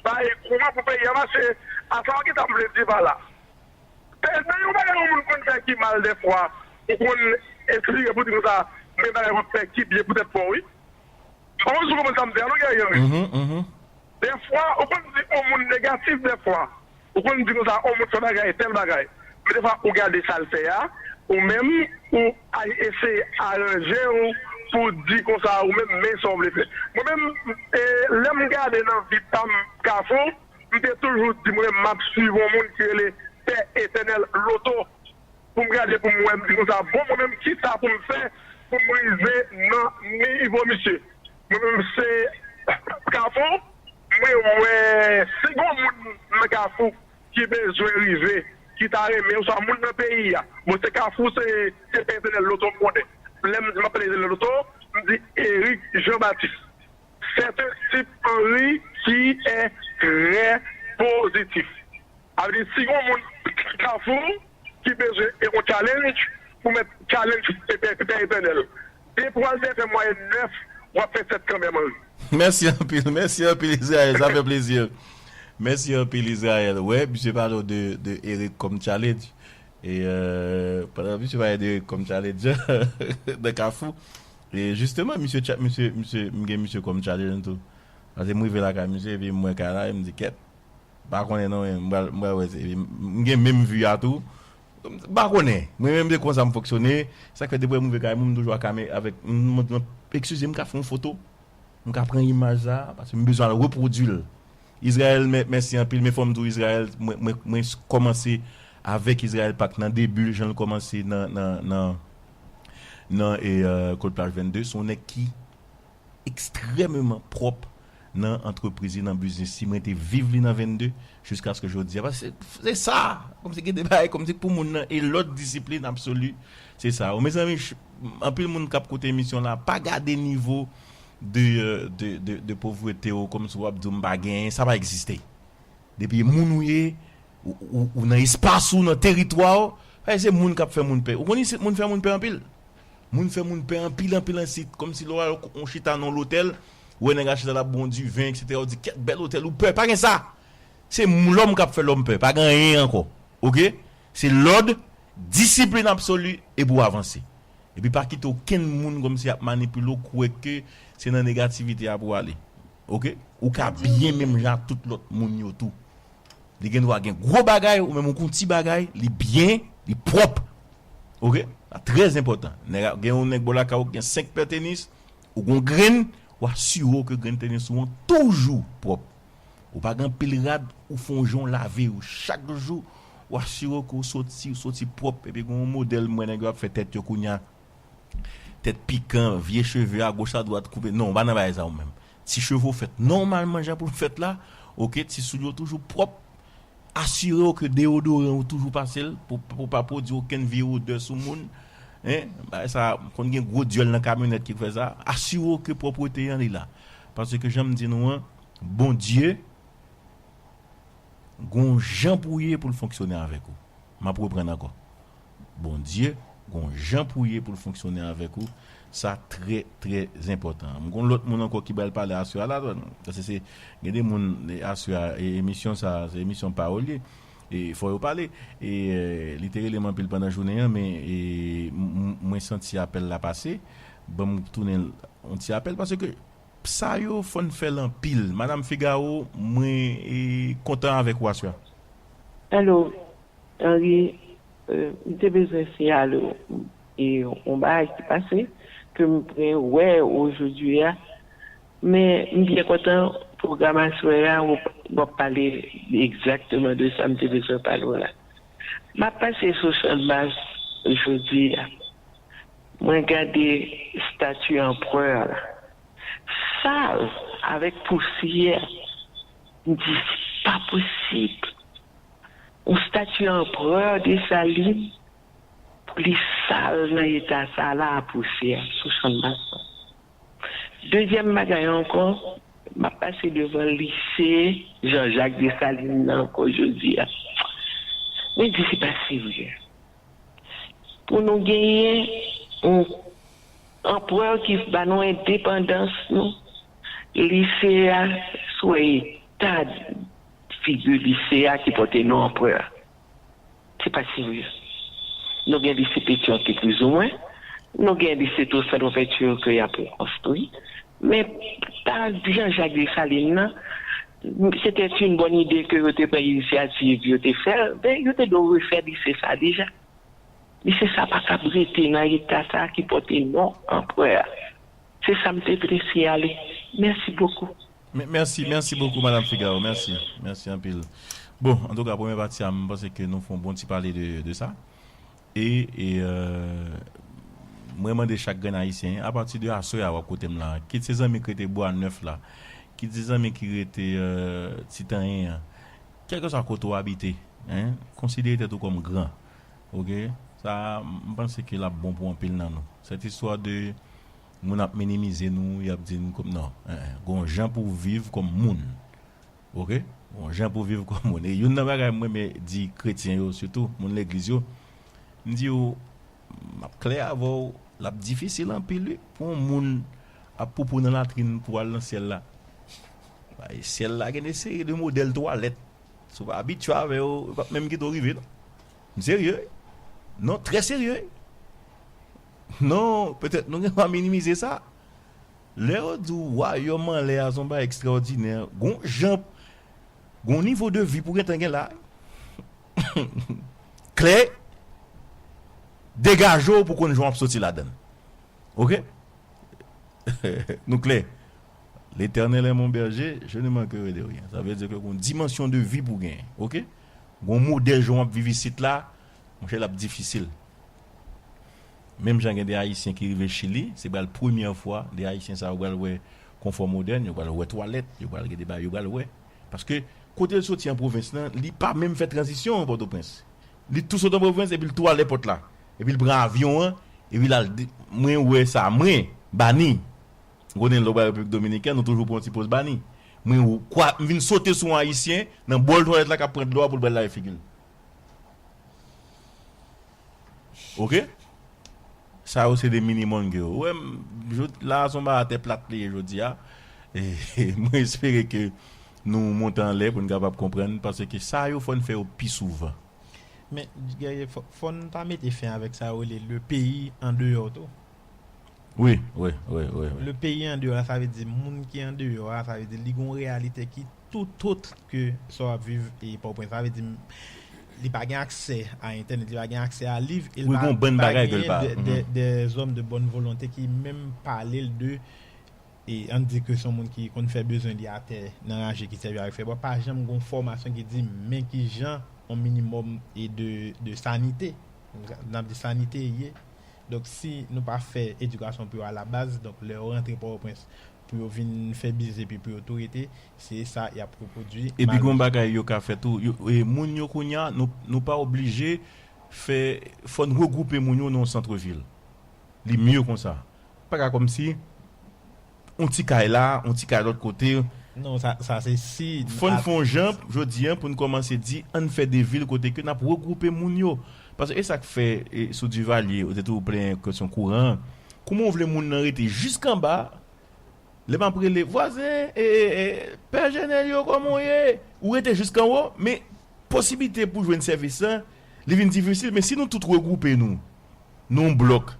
bay kouran pou peyi a mache. A sa w gentan vle di pa la. E, nan yon bagay yon moun konn fè ki mal dèfwa, ou konn enspire pou di konsa, men bagay w ap fè ki byen poutèt pa w, wi. M pa konn si w konprann sa m di a, non, Guerrier, wi. Mhm, mhm. Dèfwa, ou konn di yon moun negatif dèfwa. Ou konn di konsa, yon moun fè bagay, tèl bagay. Men dèfwa, ou gade sa l fè a, ou menm, ou a-, eseye aranje w pou di konsa, ou menm, men sa w vle fè. Mwen menm, e, lè m gade nan vi pa m, Kafou, m te toujou di mwen, m ap swiv yon moun ki rele Pè Etènèl Loto. Pou m gade, pou m wè, m di konsa, bon, mwen menm, kisa pou m fè pou m rive nan nivo misye? Mwen menm, se Kafou, mwen wè, si gon moun nan Kafou ki bezwen rive, ki ta renmen, oswa moun nan peyi a, bon, se Kafou, se, se Pè Etènèl Loto m konnen. Lè m di m ap pale Etènèl Loto, m di Eric Jean Baptiste. C'est un type, Henri, qui est très positif. Sa vle di, si gon moun Kafou ki bezwen yon challenge, pou mèt challenge Pè Etènèl. Depi w al fè mwayèn nèf, w ap fè sèt kanmenm, Henri. Mèsi anpil, mèsi anpil, Israel, sa fè plezi. Mèsi anpil, Israel. Wè, misye pale w de, de Eric kòm challenge. E, euh, pandan misye pale de Eric kòm challenge nan Kafou, e jisteman, misye, cha-, misye, misye, m gen misye kòm challenge tou. Paske m rive lakay misye, epi m wè kay la, e m di, kèt, m pa konnen non, men m pral, m pral wè, se, epi m, m gen menm vi a tou. M pa konnen. Mwen menm, se konsa m fonksyone. Sa k fè, depi m rive kay mwen, m toujou ak kame-, avèk, m, m, m, eskize, m ka fè yon foto. M ka pran imaj sa, paske m bezwen al repwodui l. Israel, mè-, mèsi anpil, men fò m di w, Israel, mwen, mwen, mwen s-, kòmanse avèk Israel Park nan debi l, jan l kòmanse nan, nan, nan, nan, e, euh, Cold Plage vennde, se yon nèg ki ekstrèmeman pwòp nan antrepriz li, nan biznis li. Mwen te viv li nan vennde jiskaske jodi a. Paske se, se sa, kòmsi gen de bagay, kòmsi pou moun nan, e lòd disiplin absoli, se sa. Mezanmi, ch-, anpil moun k ap koute emisyon la, pa gade nivo de, euh, de, de, de povrete w, kòmsi w ap di w m pa genyen, sa pa egziste. Depi moun ou ye, ou, ou, ou nan espas ou, nan teritwa w, se moun k ap fè moun pè. Ou konn isit moun fè moun pè anpil. Moun fè moun pè anpil, anpil isit. Kòmsi lè w al, w chita nan lotèl, ou wè nèg la chita l ap bwè yon diven, etsetera, ou di, kèt, bèl otèl, ou pè. Pa gen sa. Se m-, lòm k ap fè lòm pè. Pa gen anyen ankò. Oke? Se lòd, disiplin absoli, epi w avanse. Epi pa kite okenn moun kòmsi ap manipile w, kwè ke se nan negativite a pou w ale. Oke? Ou ka byen menm jan ak tout lòt moun yo tou. Li gen dwa gen gwo bagay, ou menm ou gen ti bagay, li byen, li pwòp. Oke? Sa trè enpòtan. Nèg a, gen yon nèg bò lakay ou ki gen senk pè tenis, ou gon grenn, ou asire w ke grenn tenis ou an toujou pwòp. Ou pa gen anpil rad, ou fè yon jan w lave yo chak jou, ou asire w ke w soti, w soti pwòp, epi gen yon modèl m wè nèg yo ap fè tèt yo kounye a. Tèt pikan, vye cheve agoch adwat koupe. Non, ou pa nan bagay sa ou menm. Ti cheve w fèt nòmalman jan pou l fèt la, oke, ti soulye w toujou pwòp. Asire w ke deyodoran ou toujou pase l pou, pou pa pwodui okenn vye odè sou moun. Hein? Bagay sa, konn gen gwo dyòl nan kamyonèt ki fè sa. Asire w ke pwòpwete an li la. Paske jan m di nou an, Bondye gon jan pou ye pou l fonksyone avèk ou. M ap reprann ankò. Bondye gon jan pou ye pou l fonksyone avèk ou. Sa trè, trè enpòtan. M gon lòt moun ankò ki pral pale aswè a la, paske se, gen de moun, e, aswè a, e, emisyon sa, se emisyon pawòl ye. E fò yo pale. E, e, li te rele m anpil pandan jounen an, men, e, m, m, mwen santi apèl la pase. Ban m tounen l yon ti apèl, paske Sa yo, fò n fè l anpil. Madanm Figaro, mwen e, kontan avèk ou aswè a. Alo, Henri, euh, m te bezwen siyale w e yon bagay ki pase ke m pran wè ojodwi a. Men m byen kontan pwogram aswè a, w ap pale egzakteman de sa m te bezwen pale w la. M ap pase sou Chanmas jodi a. Mwen gade stati anperè la. Sal avèk pousyè. M di, se pa posib. Yon stati anperè Desalin, pou li sal nan eta sa la a pousyè sou Chanmas la. Dezyèm bagay ankò, m ap pase devan lise Jean Jacques Dessalines nan ankò jodi a. Mwen di se pa serye. Pou nou genyen yon anperè ki ba nou endepandans nou, lise a, si w wè eta figi lise a ki pote non anperè a. Se pa serye. Nou gen lise Petyonvil ki plizoumwen, nou gen lise Toussaint Louverture ke y ap rekonstwi, men pa Jean Jacques Dessalines nan, se te yon bòn ide ke yo te pran inisyativ, yo te fè l, men yo te dwe refè lise sa deja. Lise sa pa kab rete nan eta sa ki pote non anperè a. Se sa m te vle siyale. Mèsi bokou. Mèsi, mèsi bokou, Madanm Figaro. Mèsi, mèsi anpil. Bon, antouka, premye pati a, m panse ke nou fè yon bon ti pale de, de sa. E, e euh, mwen mande chak grenn Ayisyen, apati de aswè a, w ap koute m la, kit se zanmi ki rete Bwa Nèf la, kit se zanmi ki rete euh, Titanyen an, kèlkeswa kote w abite, en, konsidere tèt ou kòm gran. Oke? Sa, m panse ke l ap bon pou anpil nan nou. Sèt istwa de moun ap minimize nou, y ap di n kòm, non, en, en, gon jan pou w viv kòm moun. Oke? Gon jan pou w viv kòm moun. E youn nan bagay mwen renmen di kretyen yo, sitou moun legliz yo, m di yo, m ap klè avè w, l ap difisil anpil, wi, pou yon moun ap poupou nan latrin pou al nan syèl la. Bay, syèl la gen de seri de modèl twalèt. Si w pa abitye avè yo, yo p ap menm kite w rive, non. M serye, wi. Non, trè serye, wi. Non, petèt nou gen dwa minimize sa. Lè yo di w wayòm anlè a se yon bagay ekstraòdinè, gon jan, gon nivo de vi pou gentan gen la. Klè, degaje w pou konn jan w ap soti ladan l. Oke? Nou klè. L'Éternel est mon berger, je ne manquerai de rien. Sa vle di ke gon dimansyon de vi pou genyen. Oke? Gon modèl jan w ap viv isit la, monchè, l ap difisil. Menm jan gen de Ayisyen ki rive Chili, se pral premyè fwa de Ayisyen sa yo pral wè konfò modèn, yo pral wè twalèt, yo pral gen de bagay, yo pral wè. Paske kote l soti an pwovens lan, li pa menm fè tranzisyon an Pòtoprens. Li tou sot an pwovens epi l tou al èpòt la. Epi l pran avyon an, epi l al. Mwen wè sa, mwen, Bani. Ou konnen lè w pral Repiblik Dominikèn, ou toujou pran yon ti poz Bani. Mwen, kwa, m vin sote sou yon Ayisyen, nan bòl twalèt la, k ap pran dlo a pou l pral lave figi l. Oke? Sa yo se de minimòn ke yo. Ou wè, m, jodi, la, se yon bagay atè plat li ye jodi a. E, mwen espere ke nou monte anlè pou n kapab konprann, paske sa yo, fò n fè yo pi souvan. Men, Guerrier, fò, fò n ta mete fen avèk sa yo rele le peyi andeyò tou. Wi, wi, wi, wi. Wi. Le peyi andeyò la, sa vle di moun ki andeyò a, sa vle di li gon reyalite ki tout ot ke sa w ap viv e Pòtoprens. Sa vle di li pa gen aksè a entènèt, li pa gen aksè a liv, e li pa, pa genyen de, de, de zòm de bòn volonte ki menm pale l de e ann di ke se yon moun ki konn fè bezwen li atè nan raje ki sèvi avèk fèbwa, pa janm gon fòmasyon ki di men ki jan yon minimòm e de, de sanite, n ap di sanite ye. Donk si nou pa fè edikasyon pou yo alabaz, donk lè yo rantre Pòtoprens pou yo vin fè biznis epi pou yo tou rete, se sa y ap repwodui. Epi gon bagay yo ka fè tou, yo, e moun yo kounye a, nou, nou pa oblije fè, fò n regwoupe moun yo nan yon sant vil. Li mye konsa. Pa ka kòmsi yon ti kay la, yon ti kay lòt kote. Non, sa, sa se si. Fò n fè yon jan, jodi a, pou n kòmanse di, ann fè de vil kote ke n ap regwoupe moun yo. Paske e sa k fè, e, sou Duvalier, ou te toujou plenyen kesyon kouran an. Kouman w vle moun nan rete jiskanba, lè m ap rele, vwazen, e, e, e, pè Jenèl yo, kòman w ye? Ou rete jiskanwo, men posiblite pou jwenn sèvis lan, li vin difisil, men si nou tout regwoupe nou, nan yon blòk,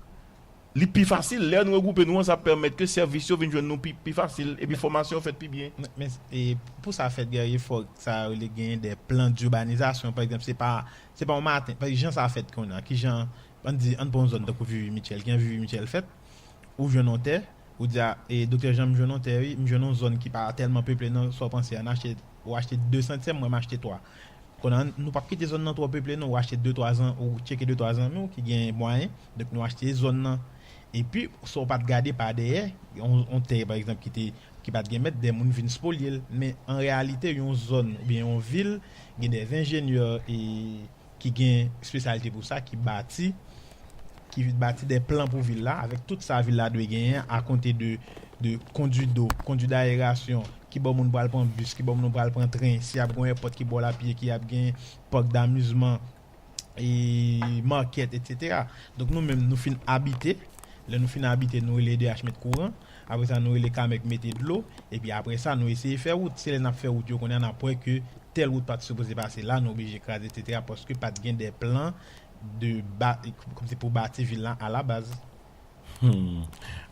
Li pi fasil. Lè nou regwoupe nou an, sa ap pèmèt ke sèvis yo vin jwenn nou pi, pi fasil, epi fòmasyon yo fèt pi byen. Men, men e, pou sa fèt, Guerrier, fòk sa yo rele genyen de plan d'urbanisation. Pa egzanp, se pa, se pa yon maten. Pa egzanp, jan sa fèt kounye a, ki jan, ann di, ann pran yon zòn tankou Vivi Mitchell. Ki jan Vivi Mitchell fèt, ou jwenn yon tè, ou di, a, e, Doktè Jean, m jwenn yon tè, wi, m jwenn yon zòn ki pa tèlman peple, non, sa w panse, ann achte, ou achte de santyèm, mwen, m achte twa. Kounye a, nou p ap kite zòn nan twò peple, non, ou achte de, twa zan, ou tcheke de, twa zanmi w ki gen mwayen, donk nou achte zòn nan. Epi, sa w pa t gade pa dèyè, yon, yon tè, pa egzanp, ki te, ki pa t gen mèt, de moun vin spoliye l. Men, an reyalite, yon zòn oubyen yon vil, gen de enjenyè e, ki gen espesyalite pou sa, ki bati, ki bati de plan pou vil la, avèk tout sa vil la dwe genyen, a konte de, de kondui do, kondui dayerasyon, ki bò moun pral pran bis, ki bò moun pral pran tren, si ap gen yon èpòt ki bò l ap ye, ki ap gen park damizman, e, market, etsetera. Donk, nou menm, nou fin abite. Lè nou fin abite, nou rele E D H met kouran. Apre sa, nou rele Kamèk mete dlo. Epi apre sa, nou eseye fè wout. Se lè n ap fè wout yo, kounye a, n ap wè ke tèl wout pa t sipoze pase la, nou oblije kraze, etsetera. Paske pa t gen de plan de ba, kòmsi pou bati vil la alabaz. Hmm.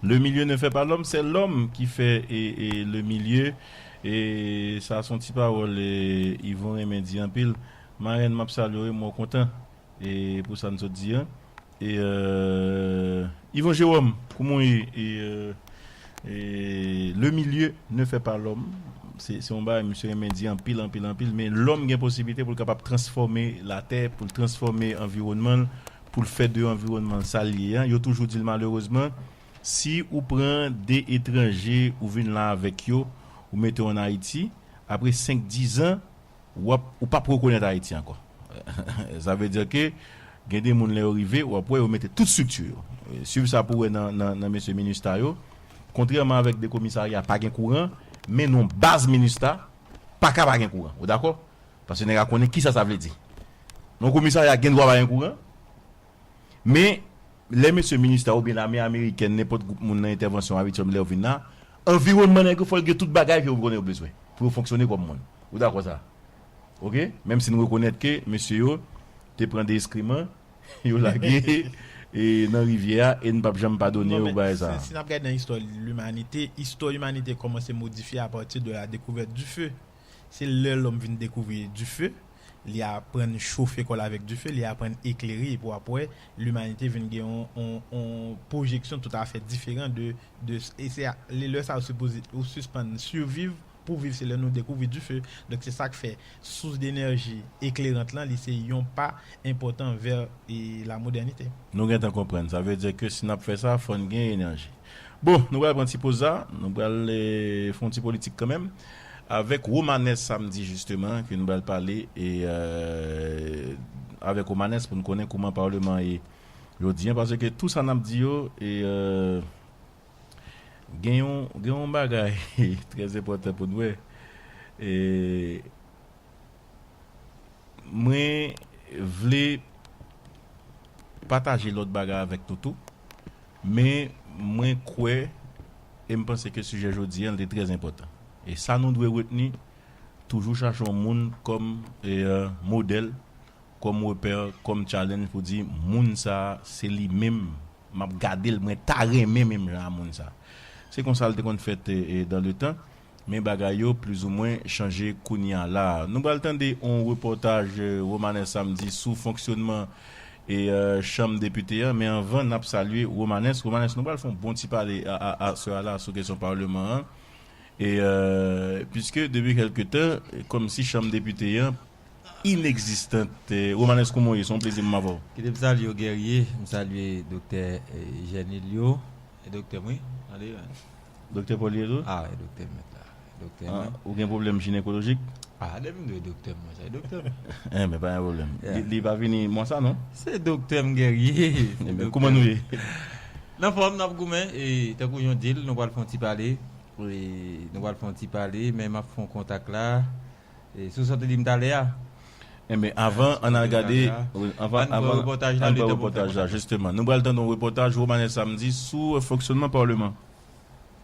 Le milieu ne fait pas l'homme, c'est l'homme qui fait et, et le milieu. E sa se yon ti pawòl e, Yvon renmen di anpil. Marèn, m ap salye w, mwen kontan e, pou sa n sot di an. E, euh, Yvon Jérôme, kouman w ye? E, euh, e, le milieu ne fait pas l'homme. Se se yon bagay misye renmen di anpil, anpil, anpil. Men lòm gen posiblite pou l kapab transfòme latè, pou l transfòme anviwònman l, pou l fè de anviwònman l sa l ye an. Yo toujou di l malerezman, si ou pran de etranje, ou vin la avèk yo, ou mete yo ann Ayiti, apre senk, diz an, w ap, ou p ap rekonèt Ayiti ankò. Sa vle di ke gen de moun lè yo rive, w ap wè yo mete tout estrikti yo. Swiv sa pou wè nan, nan, nan mesye minista yo. Kontrèman avèk de komisarya pa gen kouran, men nan baz minista pa ka pa gen kouran. Ou dakò? Paske nèg la konnen kisa sa vle di. Nan komisarya gen dwa pa gen kouran, men lè mesye minista oubyen lame amerikèn, nenpòt gwoup moun nan entèvansyon abityèl lè yo vin la, anviwònman nèg yo fò l gen tout bagay ke yo konnen yo bezwen pou yo fonksyone kòm moun. Ou dakò sa? Oke? Menm si n rekonèt ke mesye yo te pran de eskriman, yo lage e nan rivyè a, e n p ap janm padone yo pou bagay sa. Si n ap gade nan istwa limanite, istwa limanite kòmanse modifye apati de la dekouvèt di fe. Se lè lòm vin dekouvri dife, li aprann chofe kò l avèk dife, li aprann eklere, epi w ap wè limanite vin gen yon, yon, yon pwojeksyon toutafè diferan de, de, e se a, lè, lè sa a ou sipoze, ou sispann siviv, pou viv se lè nou dekouvri dife. Donk se sa k fè sous denèji eklerant lan, li se yon pa enpòtan vè e, la modènite. Nou gentan konprann. Sa vle di ke si n ap fè sa, fò n gen enèji. Bon, nou pral pran ti poz la, nou pral e, fè yon ti politik kanmenm. Avèk Romanes Samedi, jisteman, ke nou pral pale, e, e, avèk Romanes pou n konnen kouman Paleman ye jodi an, paske tou sa n ap di yo, e, e, gen yon, gen yon bagay trè enpòtan pou n wè. E, mwen vle pataje lòt bagay avèk nou tou, men mwen kwè e m panse ke sijè jodi an li te trè enpòtan. E sa nou dwe retni, toujou chache yon moun kòm e, e, modèl, kòm repè, kòm challenge pou di moun sa a, se li menm, m ap gade l, mwen ta renmen menm jan a moun sa a. Se konsa l te konn fèt e, e, dans le temps. Men bagay yo plizoumwen chanje kounye a la. Nou pral tande yon repòtaj e, Romanes Samedi sou fonksyonman e, e, chanm depite an, men anvan n ap salye Romanes. Romanes, nou pral fè yon bon ti pale a, a, a, aswè a la sou kesyon paleman an. E, e, piske depi kèlke tan, kòmsi chanm depite an inegzistant. E, Romanes, kouman w ye? Se yon plezi pou m avè w. Kite m salye w, Guerrier, m salye Doktè e, Jènilyo, e Doktè m, wi. Tande, Doktè Paul ye tou? A, e Doktè m mèt la. Doktè m. Ou gen pwoblèm jinekolojik? A, depi m dwe doktè m, mwen, sa e doktè m. Enben, pa gen pwoblèm. Li, li pa vini mwa sa, non? Se doktè m, Guerrier. Enben, kouman nou ye? Nan fòm, n ap goumen, e tankou jan w di l, nou pral fè yon ti pale. E nou pral fè yon ti pale, men m ap fè yon kontak la. E sou sa w te di m talè a. Enben, avan, ann al gade, ann fè repòtaj la, jisteman. Nou pral tande yon repòtaj Romanes Samedi sou fonksyonman paleman.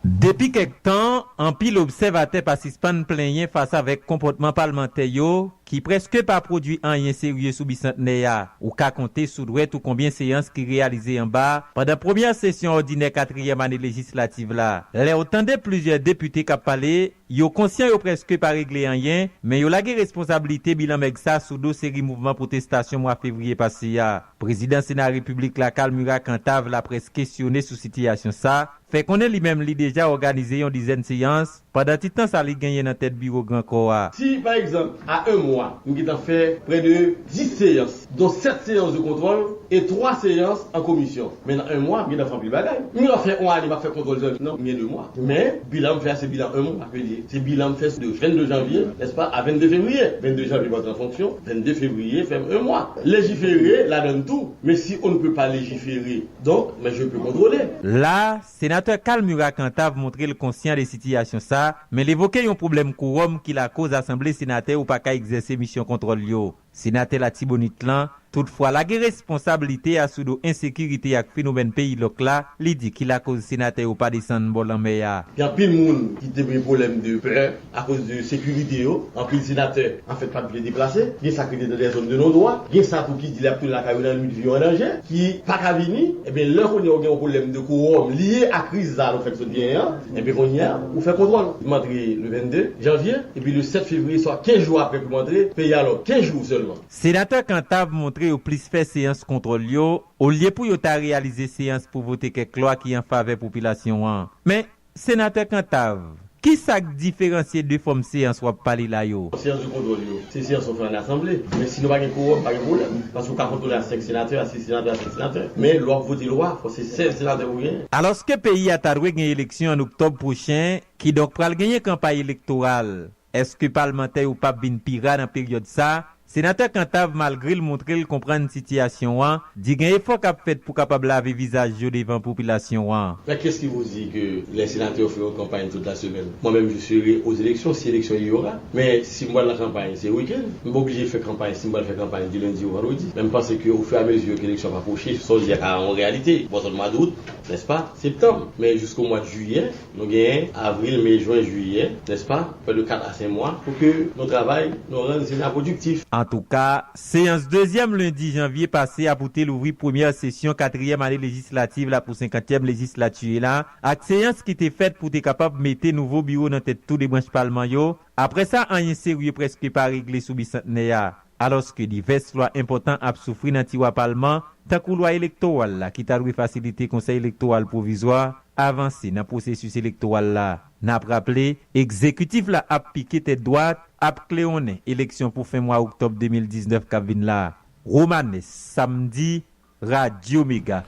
Depi kèk tan, anpil obsèvatè pa sispann plenyen fas avèk konpòtman palmantè yo, ki prèske pa pwodui anyen serye sou Bisantnè a. Ou ka konte sou dwèt ou konbyen seyans ki reyalize anba pandan premyè sesyon òdinè katriyèm ane lejislatif la. Lè w tande plizyè depite k ap pale, yo konsyan yo prèske pa regle anyen, men yo lage responsablite bilan mèg sa sou do seri mouvman pwotestasyon mwa fevriye pase a. Prezidan Sena Repiblik la, Carl Murat Cantave, laprès kesyone sou sitiyasyon sa, fè konnen li menm li deja òganize yon dizèn seyans pandan ti tan sa li genyen nan tèt biwo Gran Kò a. Si, pa egzanp, a en mwa, m gentan fè près de dis seyans, dont sèt seyans de contrôle et twa seyans an komisyon. Men nan en mwa, m gentan fè anpil bagay. M gentan fè yon ane, m ap fè kontwòl zanmi, non, m gen de mwa. Men, bilan m fè a, se bilan en mwa ke li ye. Se bilan m fè de vennde janvye, nèspa, a vennde fevriye. Vennde janvye, m antre an fonksyon, vennde fevriye, fè m en mwa. Lejifere, ladann tou. Mais si on ne peut pas légiférer, donc, mais je peux contrôler. La, Senatè Carl Murat Cantave montre l konsyan de sitiyasyon sa, men l evoke yon pwoblèm kowòm ki lakoz asanble senatè yo pa ka egzèse misyon kontwòl yo. Senatè Latibonit lan, toutfwa, lage responsablite a sou do ensekirite ak fenomèn peyi lòk la, li di ki lakoz senatè yo pa desann bò lanmè a. Gen anpil moun ki te gen pwoblèm de pè akoz de sekirite yo. Anpil senatè, anfèt, pa t vle deplase. Gen sa ki rete nan de zòn de non dwa. Gen sa tou ki di l ap tounen lakay yo nan nwit, vi yo an danje, ki pa ka vini. Ebyen, lè kounye a ou gen yon pwoblèm de kowòm lye a kriz sa nou fèk sot genyen an, ebyen, kounye a, ou fè kontwòl. M antre le vennde janvye, epi le sèt fevriye, swa kenz jou apre pou m antre, peyi a lòk, kenz jou sèlman. Senatè Cantave montre yo plis fè seyans kontwòl yo, olye pou yo ta reyalize seyans pou vote kèk lwa ki an favè popilasyon an. Men, Senatè Cantave, kisa k diferansye de fòm seyans w ap pale la yo? Seyans de kontwòl yo, se seyans nou fè an asanble. Men si nou pa gen kowòm, pa gen pwoblèm. Paske ou ka kontwole a senk senatè, a sis senatè, a sèt senatè. Men lè w ap vote lwa, fò se sèz senatè pou genyen. Alòske peyi a ta dwe gen eleksyon an oktòb pwochen, kidonk pral genyen kanpay elektoral. Èske palmantè yo p ap vin pi ra nan peryòd sa? Senatè Cantave, malgre l montre l konprann sitiyasyon an, di gen efò k ap fèt pou kapab lave vizaj yo devan popilasyon an. Mais qu'est-ce qui vous dit que les sénateurs feront campagne toute la semaine? Moi-même, je serai aux élections, si élection il y aura. Men si m pral nan kanpay, se wikenn. M pa oblije fè kanpay si m pral fè kanpay de lundi au vendredi. Men m panse ke au fur et à mesure ke eleksyon ap apwoche, sa w di a ka yon reyalite. Bò sot mwa dout, nèspa, septanm. Men jusqu'au mois de juillet, nou genyen avril, me, jwen, jiyè, nèspa? Près de kat a senk mwa pou ke nou travay, nou rann Sena pwodiktif. Antouka, seyans dezyèm lendi janvye pase a pou te louvri premyè sesyon katriyèm ane lejislatif la pou senkantyèm lejislati la, ak seyans ki te fèt pou te kapab mete nouvo biwo nan tèt tou de branch palman yo. Apre sa, anyen serye prèske pa regle sou Bisantnè a. Alòske divès lwa enpòtan ap soufri nan tiwa palman, tankou lwa elektoral la ki ta dwe fasilite Konsèy Elektoral Pwovizwa avanse nan pwosesis elektoral la. N ap raple, egzekitif la ap pike tèt dwat, ap klewonnen eleksyon pou fen mwa oktòb de mil diznèf k ap vin la. Romanes Samdi, Radyo Mega.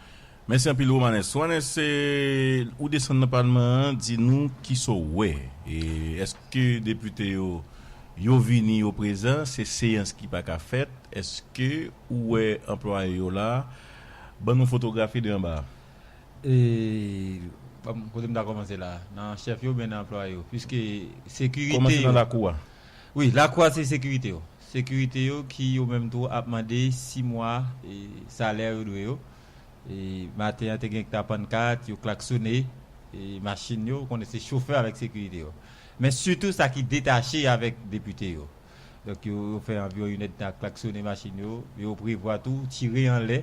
Mèsi anpil, Romanes. Romanes, eh, ou desann nan palman an, di nou kisa w wè. E èske depite yo, yo vini, yo prezan, se seyans ki pa ka fèt? Èske ou wè anplwaye yo la? Ban nou fotografi de anba a. E, ban m, kote m ta kòmanse la? Nan chèf yo oubyen nan anplwaye yo? Piske sekirite yo. Kòmanse nan lakou a. Wi, lakou a se sekirite yo. Sekirite yo ki yo menm tou ap mande sis mwa, e, salè yo dwe yo. E, maten an te gen ki ta pannkat, yo klaksone, e, machin yo, ou konnen se chofè avèk sekirite yo. Men sitou sa ki detache avèk depite yo. Donk, yo, yo fè anviwon yon èdtan ap klaksone machin yo, yo prevwa tou tire anlè.